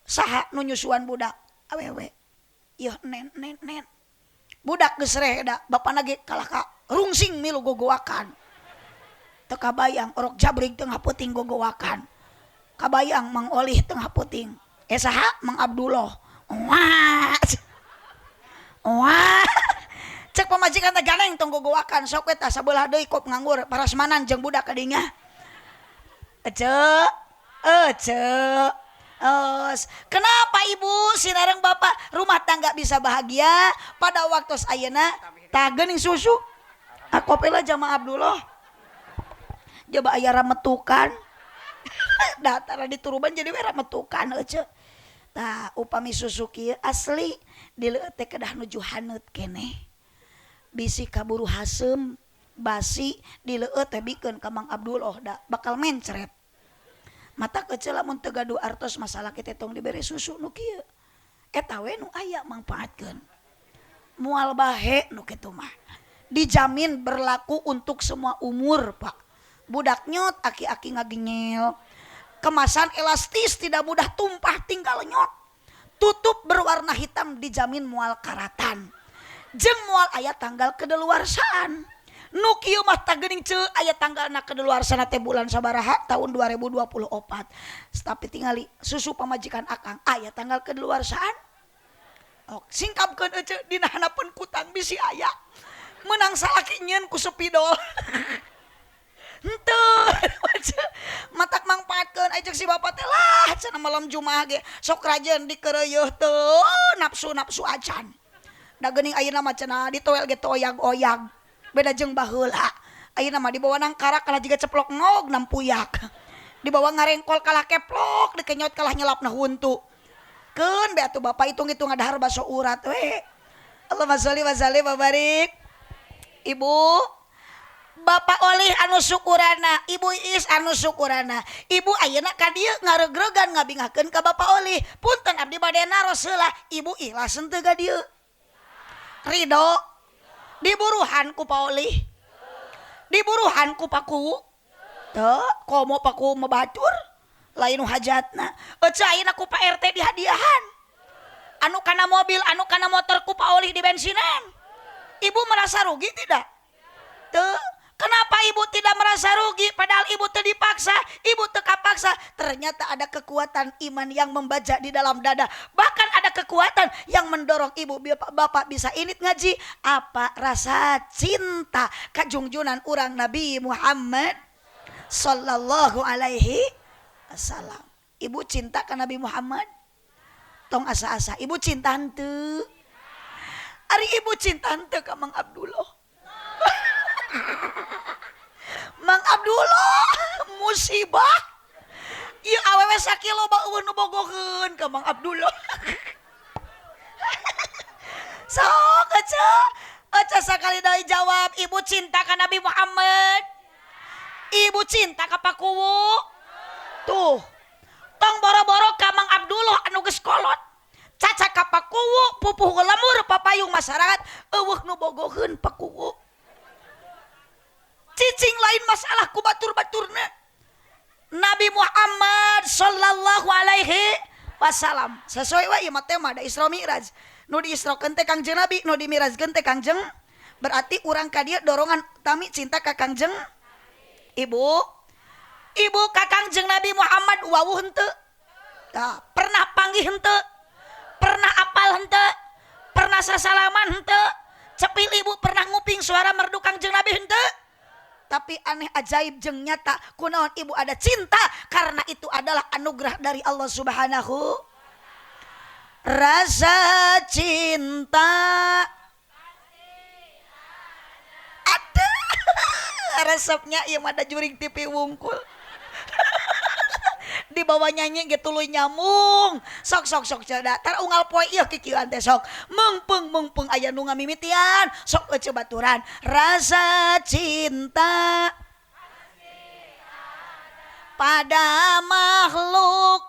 saha nu nyusuan budak? Awewe. Yeuh, nen nen nen, budak geus reheda, bapana ge kalah ka rungsing milu gogoakan. Teu kabayang orok jabrig tengah peuting gogoakan. Kabayang Mang Olih tengah peuting. Eh, saha? Mang Abdullah. Wah wah, cek pamajikan teh, "Ganeng, tong gogoakan, sok we tah sabelah deui kop nganggur parasmanan jeung budak kadinya." Ece, ece. Os. Kenapa ibu sinareng bapak rumah tangga bisa bahagia pada waktu ayeuna? Tah geuning susu. Aku lah jamaah Abdullah. Coba aya rametukan. Datara dituruban jadi we rametukan ece. Tah, upami susu kieu asli dileueut teh kedah nuju haneut keneh. Bisi kaburu haseum basi dileueut teh bikeun ka Mang Abdullah, da bakal mencret. Mata kecil lamun teu gaduh artos, masalah kita tong dibere susu nu kieu. Eta we nu aya, mangpaatkeun. Moal bahe nu kitu mah. Dijamin berlaku untuk semua umur, Pak. Budak nyot, aki-aki ngagenyel. Kemasan elastis, tidak mudah tumpah, tinggal nyot. Tutup berwarna hitam, dijamin moal karatan. Jeung moal aya tanggal kedaluarsaan. Nu kieu mah tah geuning ceu aya tanggalna kedaluarsana teh bulan sabaraha tahun 2024. Tapi tingali susu pamajikan akang aya tanggal kedaluarsaan. Oh, singkapkeun ece dina handapeun kutang bisi aya. Menang salaki nyieun ku spidol. Henteu, matak mangpaatkeun. Ai ceuk si bapak teh lah cenah, malam Jumaah ge sok rajeun dikeureuyeun teu nafsu-nafsu acan. Da geuning ayeuna mah cenah ditoel ge teu oyag-oyag. Beda jeung baheula. Ayeuna mah dibawa nangkarak kalah jiga ceplok nog nampuyak. Dibawa ngarengkol kalah keplok, dikenyot kalah nyelapna huntu. Keun be atuh bapak, hitung-hitung ngadahar baso urat we. Allahumma sholli wa sallim wa barik. Ibu, Bapak Olih anu syukurana, Ibu Iis anu syukurana. Ibu ayeuna ka dieu ngareugregan ngabingahkeun ka Bapak Olih. Punten abdi bade naros heula, Ibu ikhlas henteu ka dieu? Ridho diburuhan ku Pak Olih, diburuhan ku Paku teu, komo Paku mah batur lain nu hajatna. Ece ayeuna ku Pak RT dihadiahan, anu kana mobil, anu kana motor ku Pak Olih di bensinan. Ibu merasa rugi tidak? Teu. Kenapa ibu tidak merasa rugi? Padahal ibu teu dipaksa, ibu teu kapaksa. Ternyata ada kekuatan iman yang membaca di dalam dada. Bahkan ada kekuatan yang mendorong ibu bapak bisa init ngaji. Apa rasa cinta kajungjunan urang Nabi Muhammad sallallahu alaihi wasallam. Ibu cinta ka Nabi Muhammad? Tong asa-asa. Ibu cinta henteu? Ari ibu cinta henteu ka Mang Abdullah? Mang Abdullah musibah. Ieu awewe sakilo loba eueuh nu bogoheun ka Mang Abdullah. Sok ece, ece sakali deui jawab, ibu cinta ka Nabi Muhammad? Ibu cinta ka Pak Kuwu? Tuh. Tong boro-boro ka Mang Abdullah anu geus kolot. Caca ka Pak Kuwu pupuh lemur papayung masyarakat eueuh nu bogoheun Pak Kuwu. Cicing lain masalah ku batur-baturna. Nabi Muhammad sallallahu alaihi wasallam. Sesuai wae ieu mah tema da Isra Mi'raj. Nu diisrokeun teh Kangjeng Nabi, nu dimi'rajkeun teh Kangjeng. Berarti urang ka dieu dorongan tami cinta ka Kangjeng. Ibu, ibu ka Kangjeng Nabi Muhammad wawuh henteu? Tah, pernah panggih henteu? Pernah apal henteu? Pernah sasalaman henteu? Cepil ibu pernah nguping suara merdu Kangjeng Nabi henteu? Tapi aneh ajaib jeung nyata kunaon ibu ada cinta, karena itu adalah anugerah dari Allah Subhanahu. Rasa cinta ada resepnya ieu mah da jurig TV wungkul. Di bawah nyanyi gitu tuluy nyambung. Sok sok sok ceda tar unggal poe ieu kikieuan teh sok meungpeung meungpeung aya nu ngamimitian sok ece baturan rasa cinta pada makhluk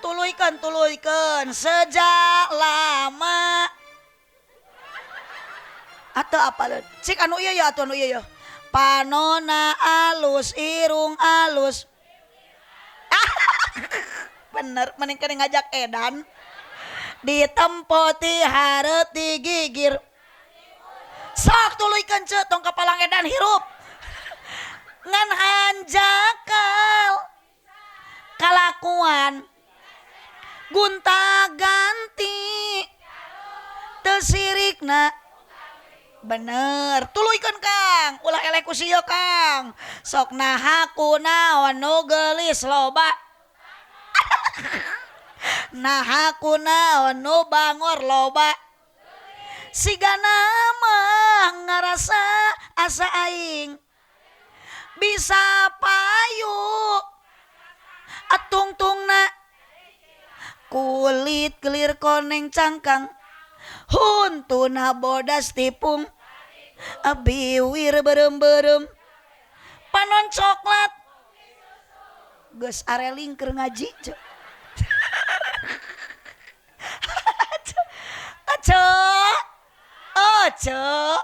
tuluykeun tuluykeun sejak lama atau apa cik anu ieu ya atuh anu ieu ya panona alus irung alus. Bener mending kena ngajak edan ditempo ti hareup digigir sok tuluykeun ceu tong kapalang edan hirup ngan hanjakal kalakuan gunta ganti teu sirikna. Bener tuluykeun Kang, ulah eleh ku sieu Kang. Sok naha kunaon nu geulis loba, naha kunaon nu bangor loba, sigana mah ngarasa asa aing bisa payu atungtungna kulit kelir koneng cangkang huntuna bodas tipung biwir berem-berem panon coklat geus areling keur ngaji. Ceu ceu oh ceu,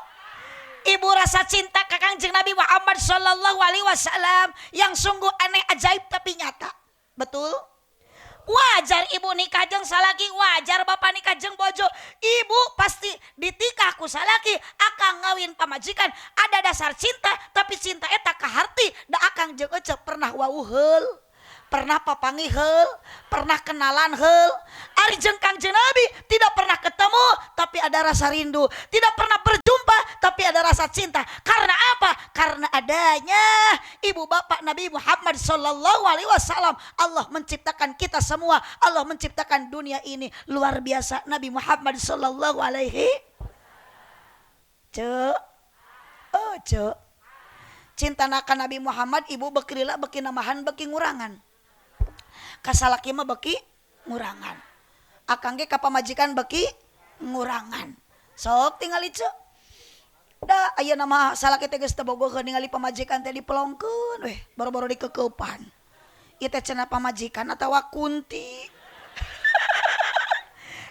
ibu rasa cinta ka Kangjeng Nabi Muhammad sallallahu alaihi wasallam yang sungguh aneh ajaib tapi nyata. Betul? Wajar ibu nikah jeung salaki, wajar bapak nikah jeung bojo. Ibu pasti ditikah ku salaki, akang ngawin pamajikan, ada dasar cinta, tapi cinta eta kaharti da akang jeung ece pernah wawuh heul, pernah papanggih heul, pernah kenalan heul. Ari jeung Kangjeng Nabi tidak pernah ketemu, tapi ada rasa rindu. Tidak pernah berjumpa, tapi ada rasa cinta. Karena apa? Karena adanya ibu bapak Nabi Muhammad sallallahu alaihi wasallam. Allah menciptakan kita semua, Allah menciptakan dunia ini luar biasa. Nabi Muhammad sallallahu alaihi. Cek, oh cek, cinta ka Nabi Muhammad ibu beki lila beki namahan beki ngurangan. Kasalaki mah beki ngurangan. Akang ge ka pamajikan beki ngurangan. Sok tingali cek. Da ayeuna mah salaki teh geus teu bogoheun ningali pamajikan teh dipelongkeun weh, boro-boro dikekeupan. Ieu teh cenah pamajikan atawa kunti.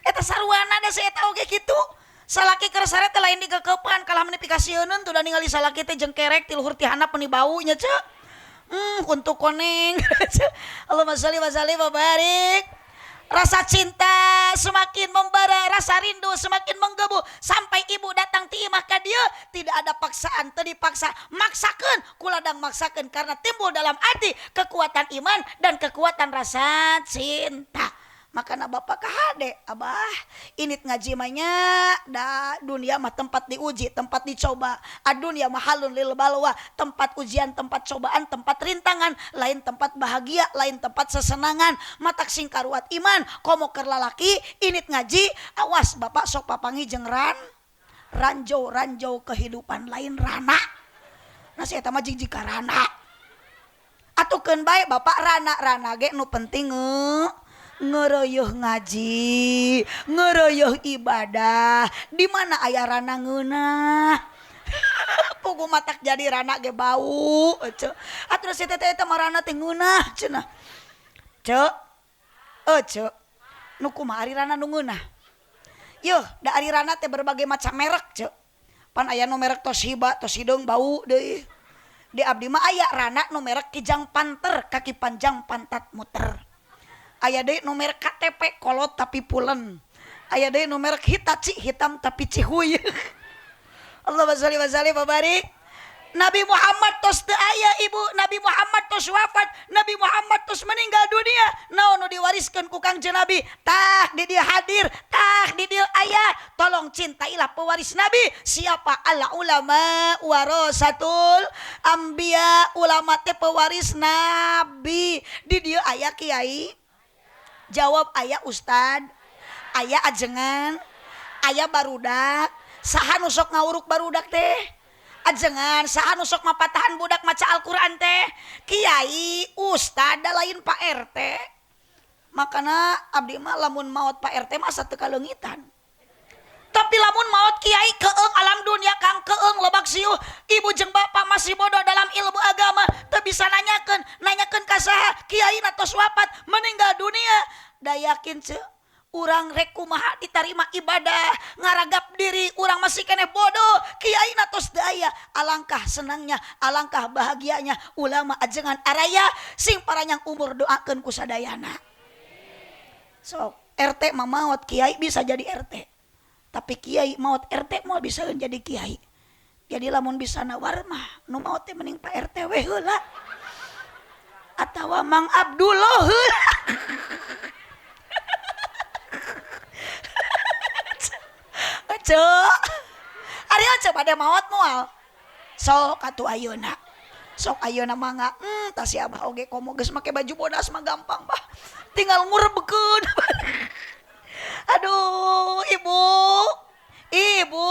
Eta saruana da si eta oge kitu. Salaki keur sare teh lain dikekeupan kalah meuni pikasieuneun tuh da ningali salaki teh jengkerek ti luhur ti handap meuni bau nya ceu. Kuntu koneng. Allahumma sholli wa sallim wa barik. Rasa cinta semakin membara, rasa rindu semakin menggebu sampai ibu datang ti imah ka dieu tidak ada paksaan, teu dipaksa, maksakeun kuladang maksakeun karena timbul dalam hati kekuatan iman dan kekuatan rasa cinta. Makana bapak kahade abah init ngaji mah nya da dunia mah tempat diuji, tempat dicoba. Adunya mahalun lil balwa, tempat ujian, tempat cobaan, tempat rintangan, lain tempat bahagia, lain tempat sesenangan. Matak sing karuat iman, komo keur lalaki init ngaji, awas bapak sok papangi jeung ranjau-ranjau kehidupan lain rana. Nah si eta mah jig ka rana. Atukeun bae bapak rana-rana ge nu penting ngereuyeung ngaji, ngereuyeung ibadah. Di mana aya rana ngeunah? Pugu matak jadi rana ge bau ece. Atuh si teteh eta mah rana teh ngeunah cenah. Ceu. Ceu. Nu kumaha ari rana nu ngeunah? Yeuh, da ari rana teh berbagai macam merek ceu. Pan aya nu merek Toshiba, tos hideung bau deui. Di abdi mah aya rana nu merek Kijang Panter, kaki panjang pantat muter. Aya deui nu merek KTP kolot tapi pulen. Aya deui nu merek Hitachi hitam tapi cihuy. Allahumma sholli wa sallim wa barik. Nabi Muhammad tos teu aya ibu, Nabi Muhammad tos wafat, Nabi Muhammad tos meninggal dunia. Naon nu diwariskeun ku Kangjeng Nabi? Tah di dieu hadir, tah di dieu aya. Tolong cintailah pewaris Nabi. Siapa? Al ulama warasatul anbiya. Ulama teh pewaris Nabi. Di dieu aya kiai. Jawab aya ustad, aya ajengan, aya barudak. Saha nu sok ngawuruk barudak teh? Ajengan. Saha nu sok mapatahan budak maca Al-Qur'an teh? Kiai, ustad, da lain Pak RT. Makana abdi mah lamun maot Pak RT mah asa teu kaleungitan. Tapi lamun maot kiai keung alam dunia kang keung lebak siuh, ibu jeung bapak masih bodoh dalam ilmu agama, teu bisa nanyakeun, nanyakeun ka saha? Kiai na tos wafat, meninggal dunia. Da yakin ceu, urang rek kumaha ditarima ibadah, ngaragap diri urang masih keneh bodoh, kiai na tos daya. Alangkah senangnya, alangkah bahagianya ulama ajengan araya sing paranyang umur doakeun ku sadayana. Sok RT mah maot kiai bisa jadi RT. Tapi kiai maot RT moal bisa jadi kiai. Jadi lamun bisa nawar mah nu maot teh mending Pak RT we heula. Atawa Mang Abdullah heula. Ceu. Ari ceu bade maot moal. Sok atuh ayeuna. Sok ayeuna mangga. Tah si abah oge komo geus make baju bodas mah gampang bah. Tinggal ngurebekeun. Aduh, ibu, ibu,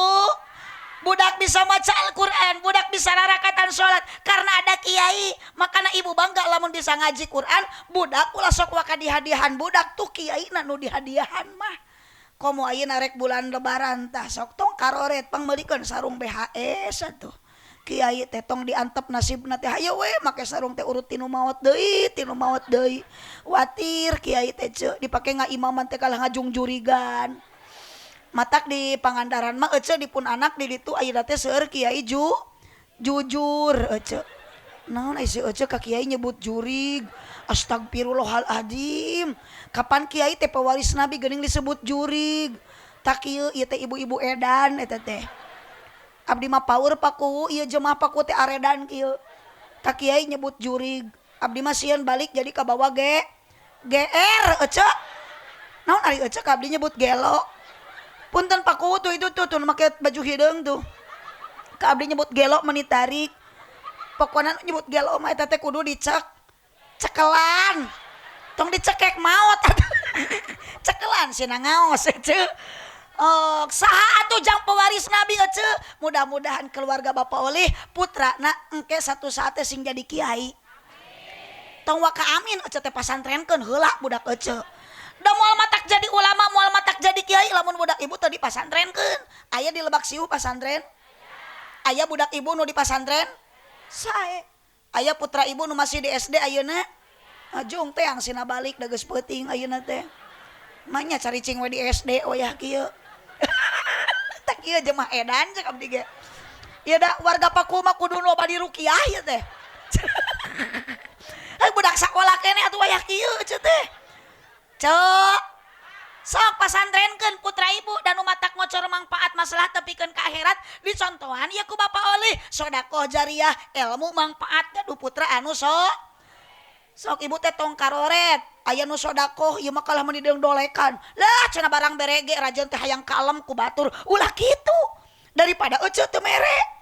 budak bisa maca Al-Quran, budak bisa rarakatan sholat karena ada kiai. Makana ibu bangga lamun bisa ngaji Quran, budak ulah sok waka dihadiahan budak tuh kiai na nu dihadiahan mah. Komo ayeuna rek bulan lebaran tah sok tong karoret pangmeulikeun sarung BHS atuh. Kiai teh tong diantep nasibna teh hayo we make sarung teh urut tinu maot deui, tinu maot deui. Watir kiai teh ceu dipake ngaimaman teh kalah ngajungjurigan. Matak di Pangandaran mah ece di pun anak di ditu ayeuna teh seueur kiai jujur ece. Naon ai si ece ka kiai nyebut jurig. Astagfirullahaladzim. Kapan kiai teh pewaris Nabi geuning disebut jurig. Tak kieu ieu teh ibu-ibu edan eta teh. Abdi mah paur paku ieu jemaah paku teh aredan kieu. Ka kiai nyebut jurig. Abdi mah sieun balik jadi kabawa GR ece. Naon ari ece ka abdi nyebut gelo. Punten paku tuh itu tuh make baju hideung tuh. Ka abdi nyebut gelo meuni tarik. Pokona nyebut gelo mah eta teh kudu dicek cekelan. Tong dicekek maot. Cekelan sina ngaos ece. Oh, saha atuh jang pewaris Nabi ece. Mudah-mudahan keluarga Bapak Olih putrana engke satu saat teh sing jadi kiai. Tong waka amin ece teh pasantrenkeun heula budak ece. Da moal matak jadi ulama, moal matak jadi kiai lamun budak ibu teh dipasantrenkeun. Aya di Lebak Siu pasantren. Aya budak ibu nu di pasantren sae. Aya putra ibu nu masih di SD ayeuna. Ajung teh ang sina balik da geus peuting ayeuna teh. Manya caricing we di SD wayah kieu. Tak kieu jemaah edan cek abdi ge. Ieu da warga Paku mah kudu loba diruqyah ieu teh. Hei budak sakola keneh atuh wayah kieu ceu teh. Ceu sok pasantrenkeun putra ibu dan matak ngocor mangpaat masalah tepikeun ka akhirat dicontohan ieu ku Bapak Olih sedekah jariah ilmu mangpaat gaduh putra anu sok sok ibu teh tong karoret aya nu sedekah ieu mah kalah meuni dolekan lah cenah barang berege rajeun teh hayang kalem ku batur ulah kitu daripada eceu teu mere.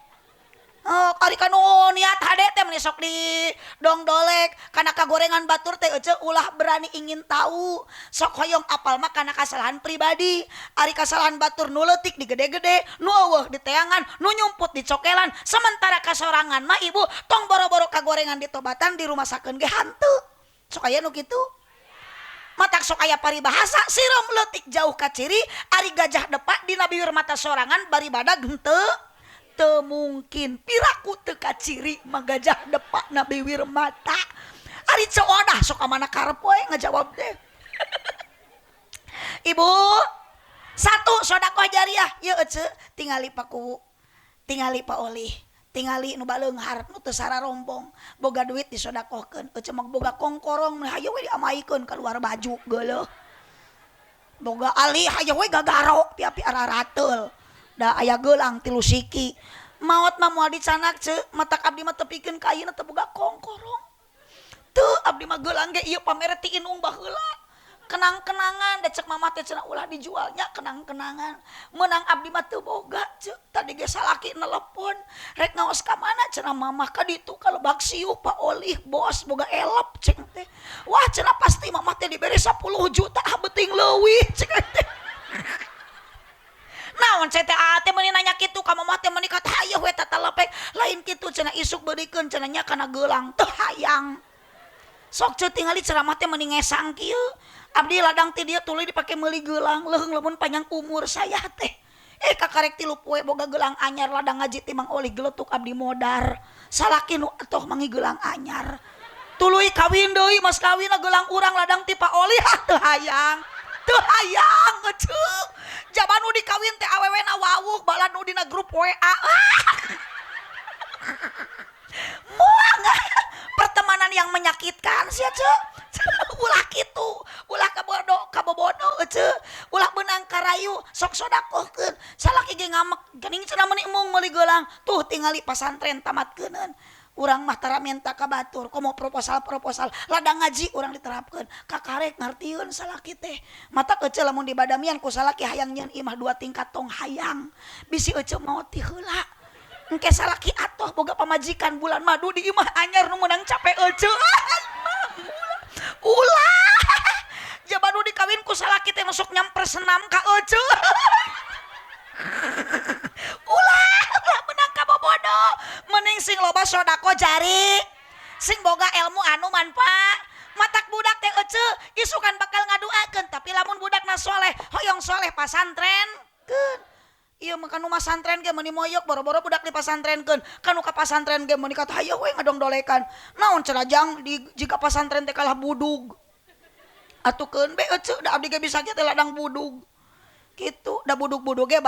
Oh, ari kanu niat hade teh meuni sok di dongdolek kana kagorengan batur teh eceu ulah berani ingin tahu sok hoyong apal mah kana kasalahan pribadi ari kasalahan batur nu leutik digede-gede nu eueuh diteangan nu nyumput dicokelan sementara kasorangan mah ibu tong boro-boro kagorengan ditobatan dirumasakeun ge hanteu sok aya nu kitu matak sok aya paribahasa sireum leutik jauh ka ciri ari gajah depak dina bibir mata sorangan bari badag henteu teu mungkin piraku teu kaciri mah gajah depak na bibir mata ari ceu odah sok ka mana karep we ngajawab teh. Ibu satu sedekah jariah ieu eceu tingali Paku tingali Pak Olih tingali nu baleunghar nu teu sararombong boga duit disodakohkeun eceu mah boga kongkorong hayu we diamaikeun kaluar baju geuleuh boga ali hayu we gagaro piapi ararateul da aya gelang tilu siki maot mah moal dicanak ceu matak abdi mah tepikeun ka ayeuna teu boga kongkorong teu abdi mah gelang ge ieu pamere ti inung baheula kenang-kenangan da cek mamah teh cenah ulah dijualnya kenang-kenangan meunang abdi mah teu boga ceu tadi ge salaki nelepon rek ngaos ka mana cenah mamah ka ditu ka Lebak Siuh Pak Olih bos boga elep cek teh wah cenah pasti mamah teh dibere 10 juta ah beuting leuwih cek teh. Naon CTA teh meuni nanya kitu ka mamah teh meuni kata hayeuh we tatalepek lain kitu cenah isuk beurikeun cenah nya kana gelang teu hayang sok ceu tingali ceramah teh meuni ngesang kieu abdi ladang ti dieu tuluy dipake meuli gelang leuheung lamun panjang umur saya teh kakarek 3 poe boga gelang anyar ladang ngaji ti Mang Olih geletuk abdi modar salaki nu atoh mangi gelang anyar tuluy kawin deui mas kawinna gelang urang ladang ti Pak Olih ah teu hayang teu hayang eceu jaman nu dikawin teh awewena wawuh bala nu dina grup WA moal pertemanan yang menyakitkan sia ceu ulah kitu ulah kabodo kabobodo eceu ulah beunang karayu sok sodakohkeun salaki ge ngamek geuning cenah meuni embung meuli gelang tuh tingali pasantren tamatkeunkeun urang mah tara minta ka batur komo proposal-proposal ladang ngaji urang diterapkeun kakarek ngartieun salaki teh matak eceu lamun dibadamian ku salaki hayang nyeun imah 2 tingkat tong hayang bisi eceu maot ti heula engke salaki atoh boga pamajikan bulan madu di imah anyar nu meunang capek eceu ulah jaban nu dikawin ku salaki teh nu sok nyamper senam ka eceu ulah ulah menang kabobodo mending sing loba sodako jari sing boga ilmu anu manfaat matak budak teh eceu isukan bakal ngaduakeun tapi lamun budakna soleh hoyong soleh pasantrenkeun ieu mah kanu masantren ge meuni moyok boro-boro budak dipasantrenkeun kanu ka pasantren ge meuni kata hayoh we ngadongdolekan naon cenah jang di jika pasantren teh kalah budug atuh keun be eceu da abdi ge bisa ge teh ladang budug kitu da budug-budug ge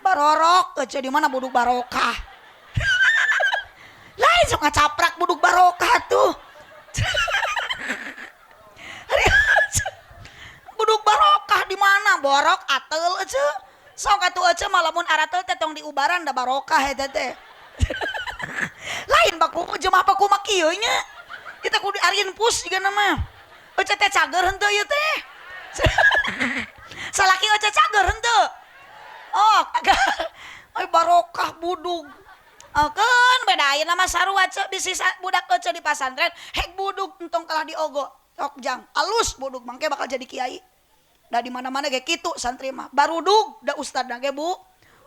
barorok eceu di mana budug barokah lain sok ngacaprak budug barokah tuh budug barokah di mana borok atel eceu sok atuh eceu mah lamun aratel teh tong diubaran da barokah eta teh lain baku jemaah baku mah kieu nya kita kudu diarinpus jiga mah eceu teh cager henteu ieu teh salaki eceu cager henteu oh agak ay barokah budug keun beda ayeuna mah sarua ceu bisi budak eceu di pasantren hek budug entong kalah diogo sok jang alus budug mangke bakal jadi kiai da di mana-mana ge kitu santri mah barudug da ustadna ge bu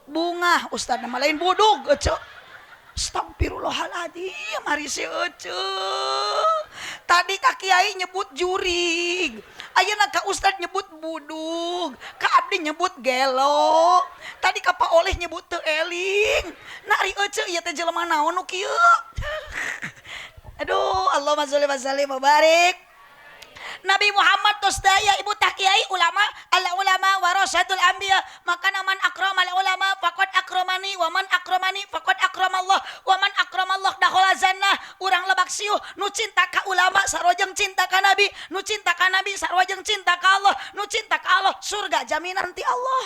bungah ustadna mah lain budug eceu astagfirullahaladzim ari si eceu Tadi ka kiai nyebut jurig, ayeuna ka ustad nyebut budug, ka abdi nyebut gelo, tadi ka Pak Oleh nyebut teu eling. Nah ari ece ieu teh jelema naon nu kieu? Aduh, Allahumma sholli wa sallim wa barik. Nabi Muhammad tos daya ibu tah kiai ulama, al ulama warasatul anbiya, maka man akramal ulama faqad akramani wa man akramani faqad akramallah wa man akramallah dakhala jannah. Urang Lebak Siuh nu cinta ka ulama sarua jeung cinta ka nabi, nu cinta ka nabi sarua jeung cinta ka Allah, nu cinta ka Allah surga jaminan ti Allah.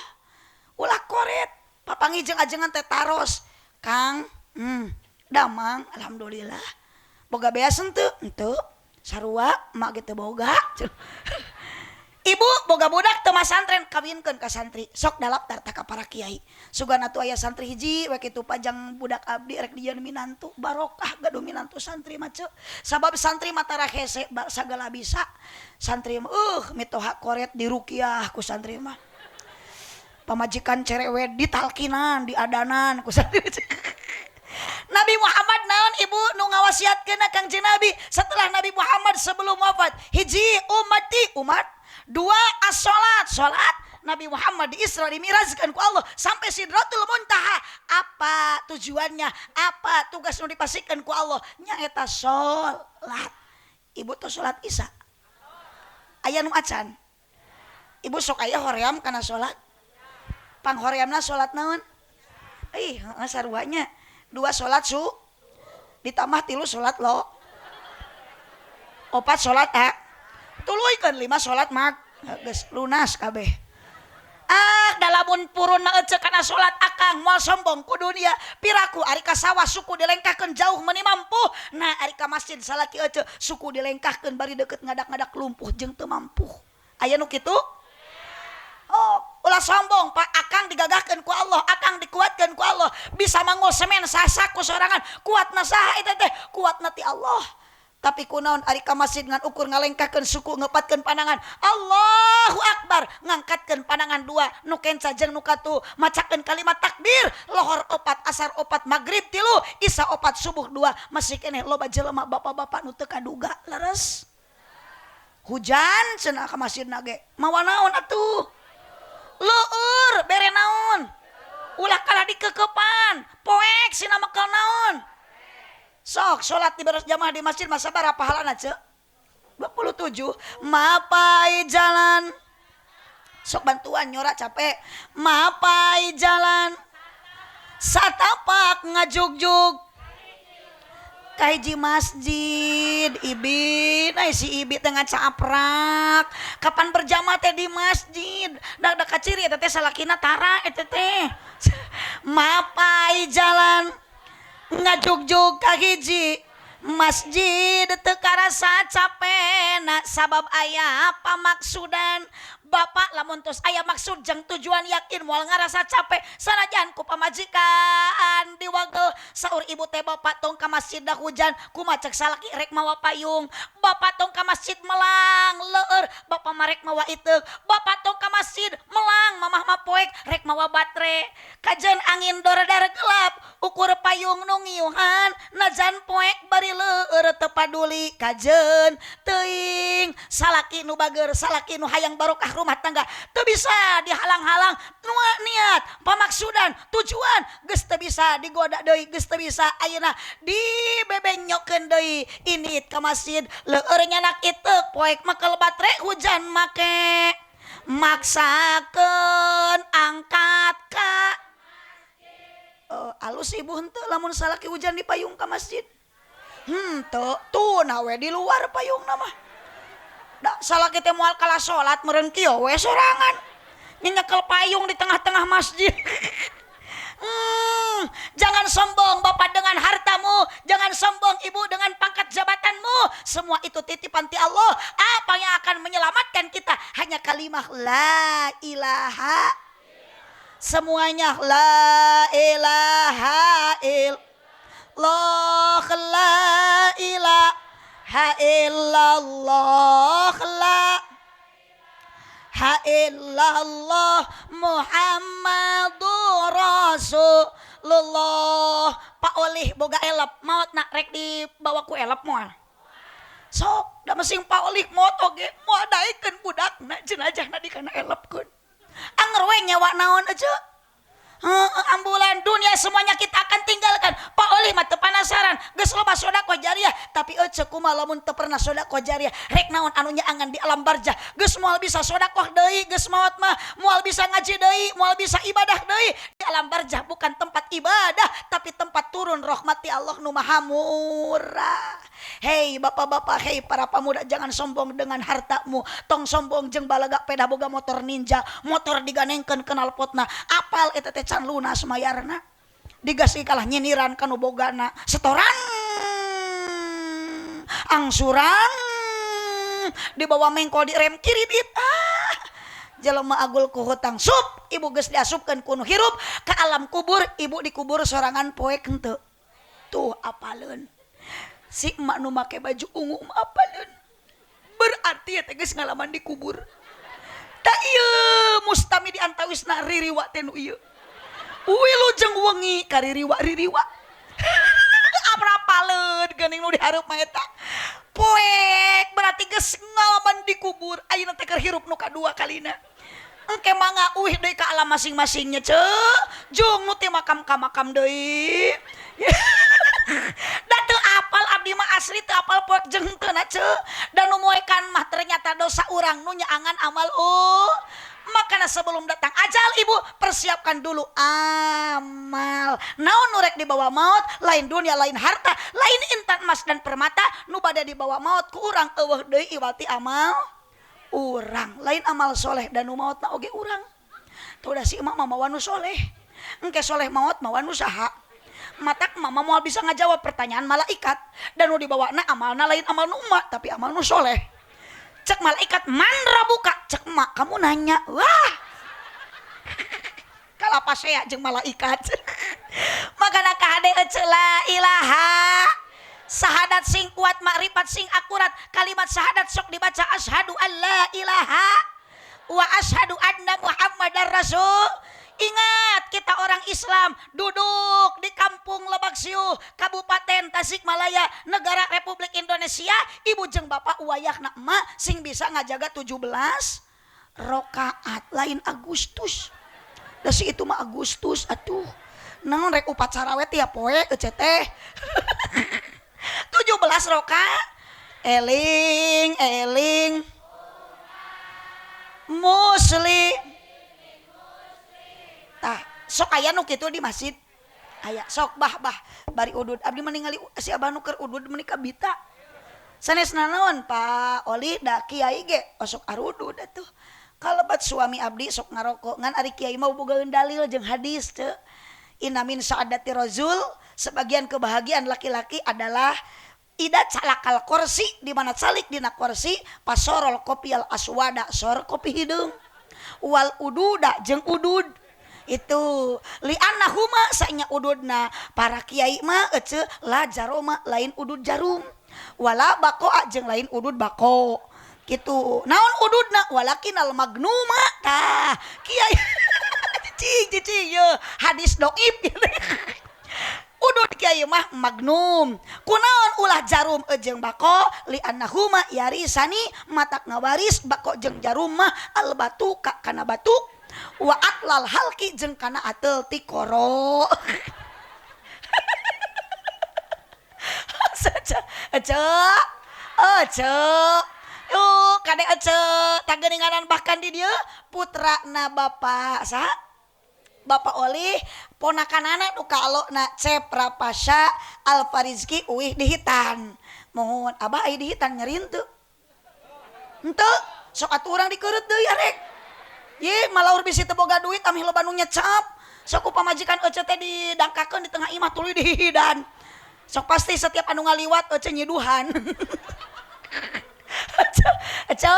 Ulah koret papanggih jeung ajengan teh taros Kang, damang alhamdulillah. Boga beas henteu? Henteu. Sarua mak ge teu boga. Ibu boga budak teu masantren, kawinkeun ka santri. Sok dalaptar tah ka para kiai. Sugana tuh aya santri hiji we kitu panjang budak abdi rek dijieun minantu, barokah gaduh minantu santri mah ceu. Sabab santri mah tara hese sagala bisa. Santri mah mitoha koret diruqyah ku santri mah. Pamajikan cerewet ditalkinan, diadanan ku santri. Nabi Muhammad naon ibu nu ngawasiatkeun Kangjeng Nabi setelah Nabi Muhammad sebelum wafat, hiji ummati umat, dua as-salat salat. Nabi Muhammad di Isra dimirazkan ku Allah sampai Sidratul Muntaha. Apa tujuannya? Apa tugas nu dipasihkeun ku Allah? Nyaeta salat. Ibu tuh salat Isya. Aya nu acan. Ibu sok aya hoream kana salat. Panghoreamna salat naon? Ih, heeh saruanya. Dua salat su ditambah tilu salat lo. Opat salat a. Tuluykeun lima salat mag. Geus lunas kabeh. Ah, dalamun purun mah ece kana salat akang moal sombong ku dunia. Piraku ari ka sawah suku dilengkahkeun jauh meuni mampu. Nah ari ka masjid salaki ece suku dilengkahkeun bari deukeut ngadak-ngadak lumpuh jeung teu mampu. Aya nu kitu? Oh, ulah sombong Pak, akang digagahkeun ku Allah, akang dikuatkeun ku Allah, bisa manggul semen sasaku sorangan, kuatna saha eta teh? Kuatna ti Allah. Tapi kunaon ari ka masjid ngan ukur ngalengkahkeun suku ngepatkeun pandangan. Allahu Akbar, ngangkatkeun pandangan dua, nu kenca jeung nu katu, macakeun kalimat takbir, lohor opat, asar opat, magrib tilu, isya opat, subuh dua, masih keneh loba jelema bapak-bapak nu teu kaduga leres. Hujan cenah ka masjid nage, mawa naon atuh? Leueur bere naon? Ulah kalah dikekepan, poek sina mekel naon? Sok salat di beres jamaah di masjid masa sabaraha pahalana ceu? 27. Mapai jalan. Sok bantuan nyora capek. Mapai jalan. Satapak ngajugjug. Kahiji masjid ibi, nah si ibi teh ngacaprak. Kapan berjamaah teh di masjid? Dak kaciri eta teh salakina tara eta teh. Mapai jalan ngajugjug kahiji masjid teu karasa capena sabab aya pamaksudan. Bapak lamun tos aya maksud jeung tujuan yakin moal ngarasa capek sanajan ku pamajikan diwagel. Saur ibu teh bapak tong ka masjid dah hujan kumaha cek salaki rek mawa payung. Bapak tong ka masjid melang leueur bapak mah rek mawa iteuk. Bapak tong ka masjid melang mamah mah poek rek mawa batre. Kajen angin doredar gelap ukur payung nu ngiuhan najan poek bari leueur teu paduli kajen teuing. Salaki nu bager salaki nu hayang barokah rumah tangga teu bisa dihalang-halang niat pamaksudan tujuan geus teu bisa digoda deui geus teu bisa ayeuna dibebenyokeun deui indit ka masjid leueur nyanak iteuk poek mekel batre hujan make maksakeun angkat ka alus ibu henteu lamun salaki hujan di payung ka masjid henteu tuna we di luar payungna mah. Da salaki teh moal kalah salat meureun kieu we sorangan nyekel payung di tengah-tengah masjid. Jangan sombong bapak dengan hartamu, jangan sombong ibu dengan pangkat jabatanmu. Semua itu titipan ti Allah. Apa yang akan menyelamatkan kita hanya kalimah la ilaha. Semuanya la ilaha illallah, la ilaha illallah, la ilaha illallah Muhammadur Rasulullah. Pak Olih boga elep maot nak rek dibawa ku elep moal. Sok da masing paolih maot oge moal daekeun budakna jenazahna dikana elepkeun. Anger we nyawa naon aja. Ambulan dunia semuanya kita akan tinggalkan. Pak Oli mah teu panasaran, geus loba sedekah jariah, tapi ece kumaha lamun teu pernah sedekah jariah, rek naon anu nyaangan di alam barzah, geus moal bisa sedekah deui, geus maot mah moal bisa ngaji deui, moal bisa ibadah deui. Di alam barzah bukan tempat ibadah, tapi tempat turun rahmat ti Allah nu maha murah. Hei bapak-bapak, hei para pemuda, jangan sombong dengan hartamu. Tong sombong jeung balaga pedah boga motor Ninja, motor diganengkeun knalpotna, apal eta teh can lunas mayarna. Digasi kalah nyiniran kanu bogana, setoran angsuran dibawa mengkol di rem kredit. Ah, jelema agul ku hutang sup, ibu geus diasupkeun ku nu hirup ka alam kubur, ibu dikubur sorangan poek henteu. Tuh apaleun. Si emak nu make baju ungu mah apaleun. Berarti eta geus ngalaman dikubur. Ta ieu mustami di antawisna ririwa teh nu ieu. Wilujeng wengi kaririwa-ririwa. Aprapaleun geuning nu dihareup mah eta. Poek berarti geus ngalaman dikubur, ayeuna teh keur hirup nu kadua kalina. Engke mangga uih deui ka alam masing-masingnya ceu. Jung nu ti makam ka makam deui. Da teu apal abdi mah asli teu apal poek jeung henteu na ceu. Da nu moekan mah ternyata dosa urang nu nyaangan amal Makanya sebelum datang ajal ibu persiapkan dulu amal. Naon nu rek dibawa maut, lain dunia, lain harta, lain intan emas dan permata, nu bade dibawa maut ku urang eueuh deui iwati amal urang. Lain amal soleh dan nu mautna oge urang. Tuh da si emak mah mawa nu soleh. Engke soleh maut mawa nu saha? Matak mama moal bisa ngajawab pertanyaan malaikat. Dan nu dibawana amalna lain amal nu emak, tapi amal nu soleh. Cek malaikat man rabuka, cek emak kamu nanya, wah kalapa saya jeung malaikat. Makana kahade ece la ilaha, sahadat sing kuat, makrifat sing akurat, kalimat sahadat sok dibaca asyhadu alla ilaha wa asyhadu anna muhammadar rasul. Ingat, kita orang Islam duduk di kampung Lebak Siuh, Kabupaten Tasikmalaya, Negara Republik Indonesia, ibu jeung bapak wayahna emak sing bisa ngajaga 17 rakaat, lain Agustus. Da si itu mah Agustus atuh. Naon rek upacara we tiap poe ece teh. 17 rakaat. Eling eling muslim. Tah, sok aya nu kitu di masjid. Aya sok bah bah bari udud abdi mah ningali si abah nu keur udud meuni kabita. Sanes nanaon Pak Oli da kiai ge osok arudud atuh. Kalebat suami abdi sok ngarokok ngan ari kiai mah bogaeun dalil jeung hadis teu. Inna min sa'adati rajul, sebagian kebahagiaan laki-laki adalah ida calakal kursi, di mana calik dina kursi pasorol kopial aswada sor kopi hideung wal ududa jeung udud. Itu li'annahuma sanya ududna para kiai mah ece la jaroma lain udud jarum wala bakoa jeung lain udud bako gitu. Naon ududna walakinal magnuma tah kiai cicing cicing ye hadis doib gitu. Udud kiai mah magnum kunaon ulah jarum jeung bako li'annahuma yarisani matak ngawaris bako jeung jarum mah al batu ka kana batu wa atlal halki jeung kana atel ti koro. Ece ece yuk kade ece tageuninganan bahkan di dieu putrana bapak sa Bapak Oli ponakanana nu kalona Cep Rapasya Alfarizki uih dihitan. Mohon abah aya dihitan nyeri henteu? Henteu sok atuh urang dikeureut deui arek. Ye malaur bisi teu boga duit amih loba nu nyecap. Sok ku pamajikan ece teh didangkakeun di tengah imah tuluy dihihidan. Sok pasti setiap anu ngaliwat ece nyiduhan. Ece ece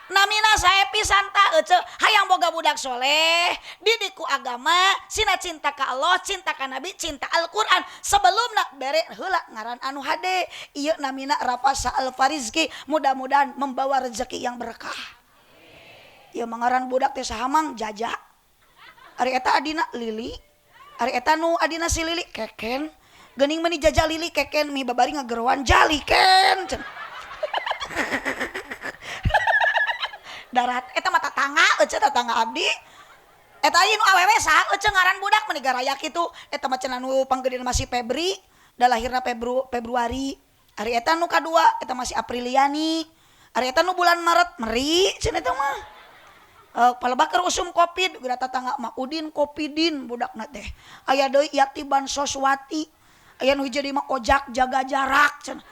namina sae pisan ta ece hayang boga budak soleh, didik ku agama, sina cinta ka Allah, cinta ka Nabi, cinta Al-Qur'an. Sebelumna bere heula ngaran anu hade. Ieu namina Rafasa Alfarizki, mudah-mudahan membawa rezeki yang berkah. Ieu mangaran budak teh saha mang Jaja. Ari eta adina Lili. Ari eta nu adina si Lili keken. Geuning meuni Jaja Lili keken mi babari ngageroan Jali ken. Darat eta mah tatangga euceu tatangga abdi. Eta ieu nu awewe saha euceu ngaran budak meni garaya kitu. Eta mah cenah nu panggedena masih Febri, da lahirna Februari. Ari eta nu kadua eta masih Apriliani. Ari eta nu bulan Maret meri cenah eta mah. Palebah keur usum Covid geura tatangga mah Udin Kopidin budakna teh. Aya deui Yati Bansoswati. Aya nu hiji deui mah Ojak jaga jarak cenah.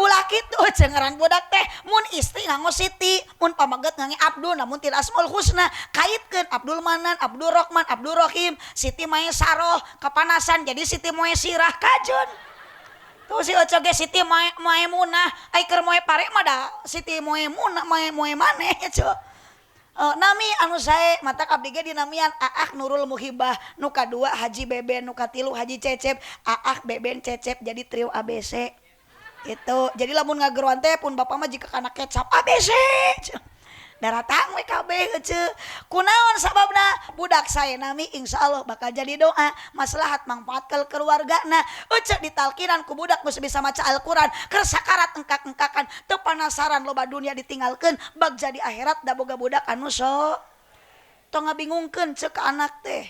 Ulah kitu euceu ngaran budak teh mun istri nganggo Siti, mun pamaget ngangge Abdul, namun tidak Asmaul Husna. Kaitkeun Abdul Manan, Abdul Rahman, Abdul Rahim, Siti Maesaroh kapanasan jadi Siti Moesirah kajun. Tuh si euceu ge Siti Maemunah, ai keur moe pare mah da Siti Moemunah moe maneh euceu. Nami anu sae matak abdi ge dinamian Aak Nurul Muhibah, nu kadua Haji Beben, nu katilu Haji Cecep, Aak Beben Cecep jadi trio ABC. Gitu. Jadi lamun ngageroan teh pun bapak mah jika kana kecap ABC. Daratang we kabeh euceu. Kunaon sababna budak sae nami insyaallah bakal jadi doa maslahat mangfaat ke keluargana. Euceu ditalkinan ku budak geus bisa maca Al-Qur'an, keur sakarat engkak-engkakan, teu panasaran loba dunia ditinggalkeun bag jadi akhirat da boga budak anu so. Tong ngabingungkeun ceuk ka anak teh.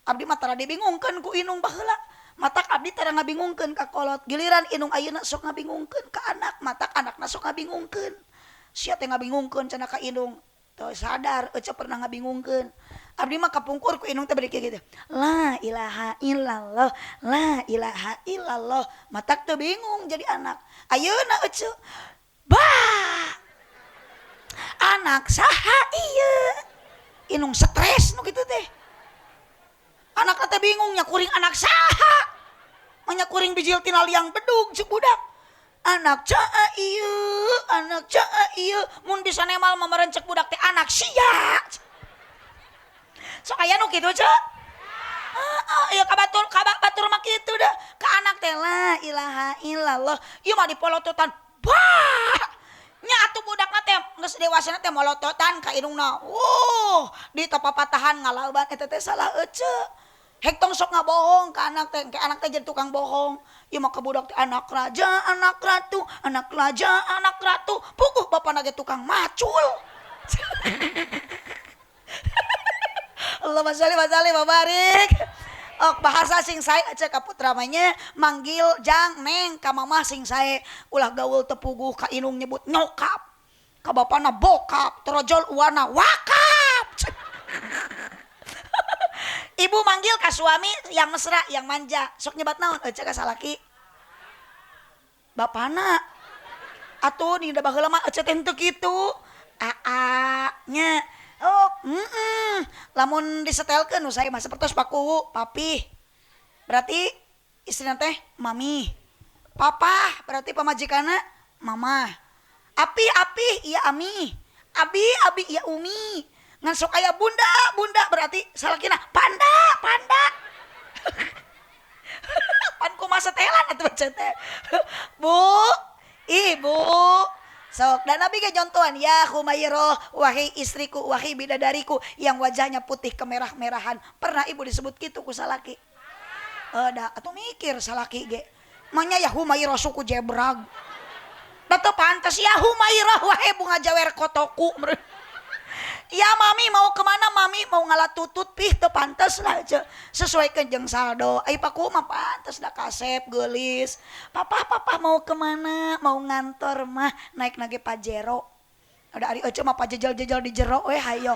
Abdi mah tara dibingungkeun ku indung baheula. Matak abdi tara ngabingungkeun ka kolot. Giliran indung ayeuna sok ngabingungkeun ka anak, matak anakna sok ngabingungkeun. Sia teh ngabingungkeun cenah ka indung. Teu sadar euceu pernah ngabingungkeun. Abdi mah kapungkur ku indung teh bari kieu gitu. La ilaha illallah, la ilaha illallah. Matak teu bingung jadi anak. Ayeuna euceu bah. Anak saha ieu? Indung stres nu kitu teh. Anakna teh bingung nya kuring anak saha. Manya kuring bijil tina liang bedug ceuk budak. Anak caa ieu, anak caa ieu, mun bisa nemal mamarencek budak teh anak sia. Sok aya nu kitu ceu? Heeh, ieu ka batur, ka batur mah kitu dah. Ka anak teh la ilaha illallah. Ieu mah dipolototan. Bah! Nya atuh budakna teh geus dewasana teh molototan ka indungna. Wuh, ditapapatahan ngalaban eta teh salah euceu. Hek tong sok ngabohong ka anak teh, ke anak teh jadi tukang bohong. Ieu mah ka budak teh anak raja, anak ratu, anak raja, anak ratu. Puguh bapana ge tukang macul. Allahumma sholli wa sallim wa barik. Ok bahasa sing sae euceu ka putra mah nya manggil jang neng ka mamah sing sae. Ulah gaul teu puguh ka indung nyebut nyokap. Ka bapana bokap, torojol uana wakap. Ibu manggil ka suami yang mesra, yang manja. Sok nyebat naon euceu ka salaki? Bapana. Atuh ni da baheula mah euceu teh henteu kitu. Aa nya. Oh, Lamun disetelkeun nu sae mah sapertos paku papih. Berarti istrina teh mami. Papa berarti pamajikanna mama. Api api ieu ami. Abi abi ieu umi. Ngan sok aya bunda, bunda berarti salakina panda, panda. Pan kumaha setelan atuh baca teh. Bu, ibu. Sok dan Nabi ge nyontohan ya Humairah, wahai istriku, wahai bidadariku yang wajahnya putih kemerah-merahan. Pernah ibu disebut kitu ku salaki? Da atuh mikir salaki ge. Manya ya Humairah suku jebrag. Da teu pantes ya Humairah wahai bunga jawer kotoku. Ya mami mau kemana mami mau ngalah tutut pih teu pantes lah aja. Sesuaikan jeung saldo. Ai paku mah pantes da kasep geulis. Papa papa mau kemana? Mau ngantor mah naik nage Pajero. Ada ari euceu mah pajejel-jejel di jero we hayo.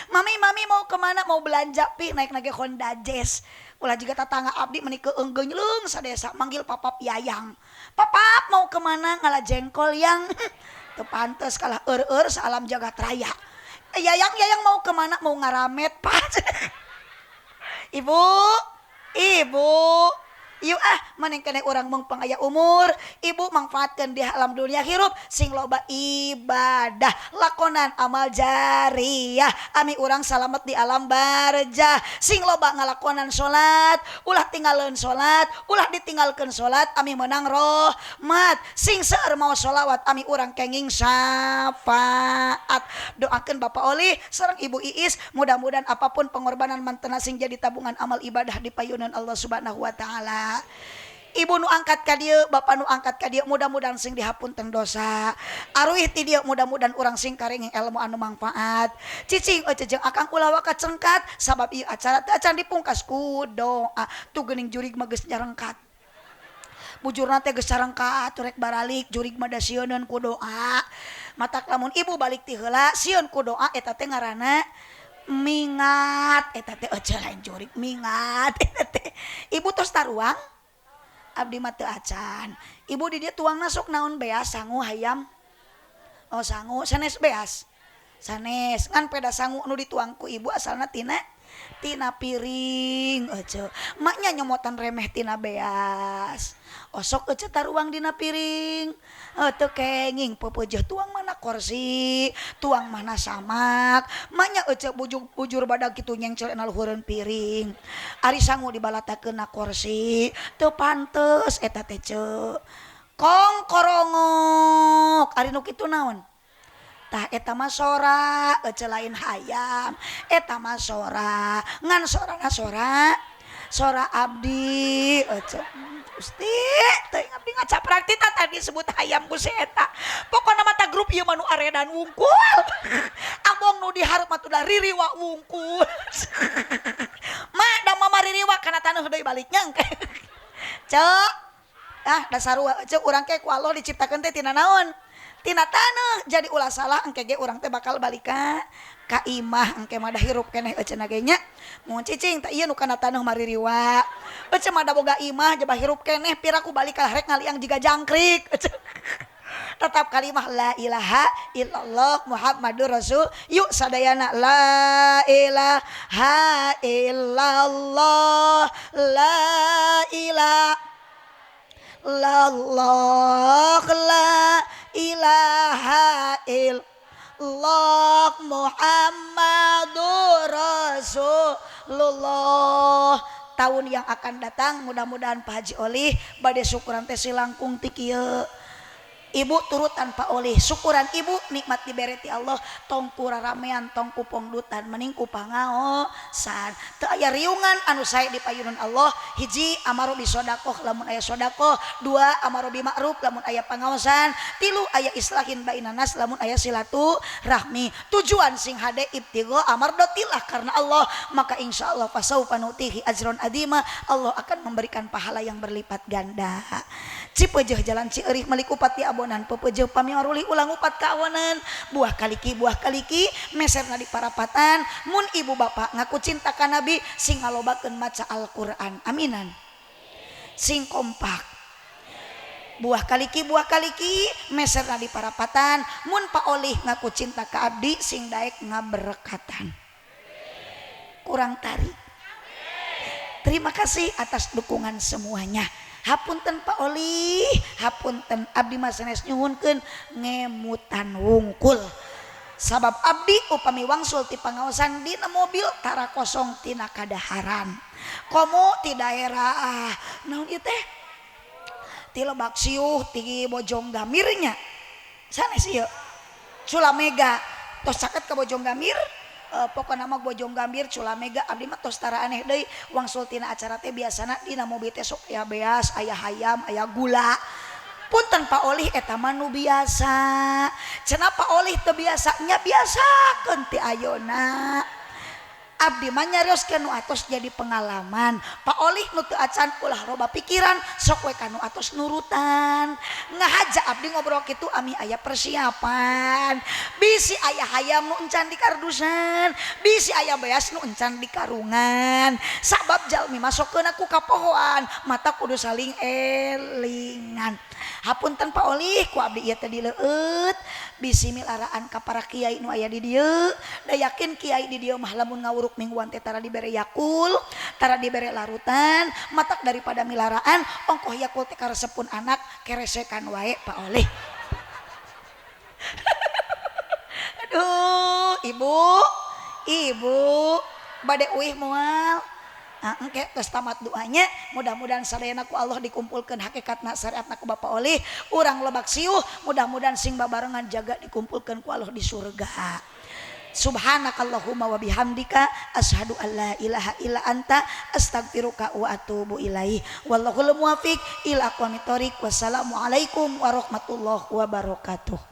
Mami mami mau kemana? Mau belanja pi naik nage Honda Jazz. Ulah juga tatangga abdi meni keenggeun leung sadesa manggil papap yayang. Papap mau kemana? Ngalah jengkol yang. Teu pantes kalah eur-eur salam jagat raya. Yayang yayang mau kemana? Mau ngaramet pak. Ibu, ibu, Ieu ah maneh keneh urang mung pangaya umur, ibu mangfaatkeun di alam dunia hirup sing loba ibadah, lakonan amal jariah, ami urang salamet di alam barjah, sing loba ngalakonan salat, ulah tinggalkeun salat, ulah ditinggalkeun salat, ami menang rahmat, sing seueur maos sholawat, ami urang kenging syafaat. Doakeun Bapak Oli sareng Ibu Iis, mudah-mudahan apapun pengorbanan mantena sing jadi tabungan amal ibadah di payunan Allah Subhanahu wa taala. Ibu nu angkat ka dieu, bapak nu angkat ka dieu, mudah-mudahan sing dihapunten dosa. Aruih ti dieu mudah-mudahan urang sing karinging ilmu anu mangfaat. Cicing euceu jeung akang ulah waka cengkat sabab ieu acara teu acan dipungkas ku doa. Tuh geuning jurig mah geus nyarengkat. Bujurna teh geus carengkat rek baralik jurig mah da sieuneun ku doa. Matak lamun ibu balik ti heula sieun ku doa eta teh ngaranna mingat eta teh euceu lain jurig mingat eta teh. Ibu tos taruang abdi mah teu acan. Ibu di dieu tuangna sok naon beas sangu hayam. Oh sangu sanes beas. Sanes ngan peda sangu nu dituang ku ibu asalna tina piring euceu. Maknya nyomotan remeh tina beas. Osok euceu taruang dina piring. Teu kenging pepeujeuh tuang mana korsi, tuang mana samak. Maknya euceu bujur badag kitu nyengcelna luhureun piring. Ari sangu dibalatakeun na korsi, teu pantes eta teh ceu. Kong korongok, ari nu kitu naon? Tah eta mah sora, euceu lain hayam. Eta mah sora, ngan sorana sora abdi euceu. Gusti, teuing abdi ngacaprak ti tadi disebut hayam ku si eta. Pokona mah ta grup ieu mah nu aredan wungkul. Abong nu dihareup mah tuh ririwa wungkul. Ma da mama ririwa kana taneuh deui balik nyangke. Ceu, ah dasar euceu urang ke ku Allah diciptakeun teh tina naon? Tina taneuh. Jadi ulah salah engke ge urang teh bakal balik ka imah engke mah da hirup keneh euceuna ge nya. Mun cicing teh ieu nu kana taneuh maririwa. Euceu mah da boga imah jaba hirup keneh piraku balik ka rek ngaliang jiga jangkrik. Tetap kalimah la ilaha illallah Muhammadur Rasul. Yuk sadayana la ilaha illallah la ilaha illallah la ilaha illallah Muhammadur Rasulullah. Tahun yang akan datang mudah-mudahan Pak Haji Olih bade syukuran teh silangkung ti kieu. Ibu turutan Pak Olih, syukuran ibu nikmat dibere ti Allah, tong ku raramean, tong ku pongdutan, mending ku pangaosan. Teu aya riungan anu sae di payunan Allah. Hiji amaru bi sodakoh lamun aya sodakoh, dua amaru bi ma'ruf lamun aya pangaosan, tilu aya islahin bainanas lamun aya silaturahmi. Tujuan sing hade ibtigha amardotillah karena Allah, maka insyaallah fasaufa nutihi ajron adima, Allah akan memberikan pahala yang berlipat ganda. Cipeujeuh jalan Cieurih meuli kupat di abonan, pepeujeuh pamiaruli ulang upat kawanan, buah kaliki meserna di parapatan. Mun ibu bapak ngaku cinta ka Nabi sing ngalobakeun maca Al-Qur'an, aminan, sing kompak. Buah kaliki meserna di parapatan. Mun Pak Olih ngaku cinta ka abdi sing daek ngaberkatan. Kurang tarik. Terima kasih atas dukungan semuanya. Hapunten Pak Olih, hapunten abdi mah sanes nyuhunkeun ngemutan wungkul. Sabab abdi upami wangsul ti pangaosan dina mobil tara kosong tina kadaharan. Komo ti daerah naon ieu teh? Ti Lebak Siuh, ti Bojong Gamirnya. Sanes ieu. Culamega tos caket ka Bojong Gamir. Pokona mah Bojong Gambir Culamega abdi mah tos tara aneh deui wangsul tina acara teh biasana dina mobil teh sok aya beas, aya hayam, aya gula. Punten Pak Olih eta mah nu biasa. Cenah Pak Olih teu biasa nya biasakeun ti ayeuna. Abdi mah nyarioskeun nu atos jadi pengalaman. Pak Olih nu teu acan ulah loba pikiran, sok we ka nu atos nurutan. Ngahaja abdi ngobrol kitu ami aya persiapan. Bisi aya hayam nu encan di kardusan, bisi aya beas nu encan di karungan. Sabab jalmi masokkeun ku kapohoan, mata kudu saling elingan. Hapunten Pak Olih ku abdi ieu teh dileueut, bisi milaraan ka para kiai nu aya di dieu. Da yakin kiai di dieu mah lamun ngawuruk mingguan teh tara dibere yakul, tara dibere larutan, matak daripada milaraan ongkoh yakul teh karesepun anak keresekan wae Pak Olih. Aduh, ibu bade uih moal. Nah, engke geus tamat doanya, mudah-mudahan sadayana ku Allah dikumpulkeun hakikatna syariatna ku Bapak Olih, urang Lebak Siuh mudah-mudahan sing babarengan jaga dikumpulkeun ku Allah di surga. Subhanakallahumma wa bihamdika asyhadu an la ilaha illa anta astaghfiruka wa atubu ilaih. Wallahul muwaffiq ila aqwamit thoriq. Wassalamualaikum warahmatullahi wabarakatuh.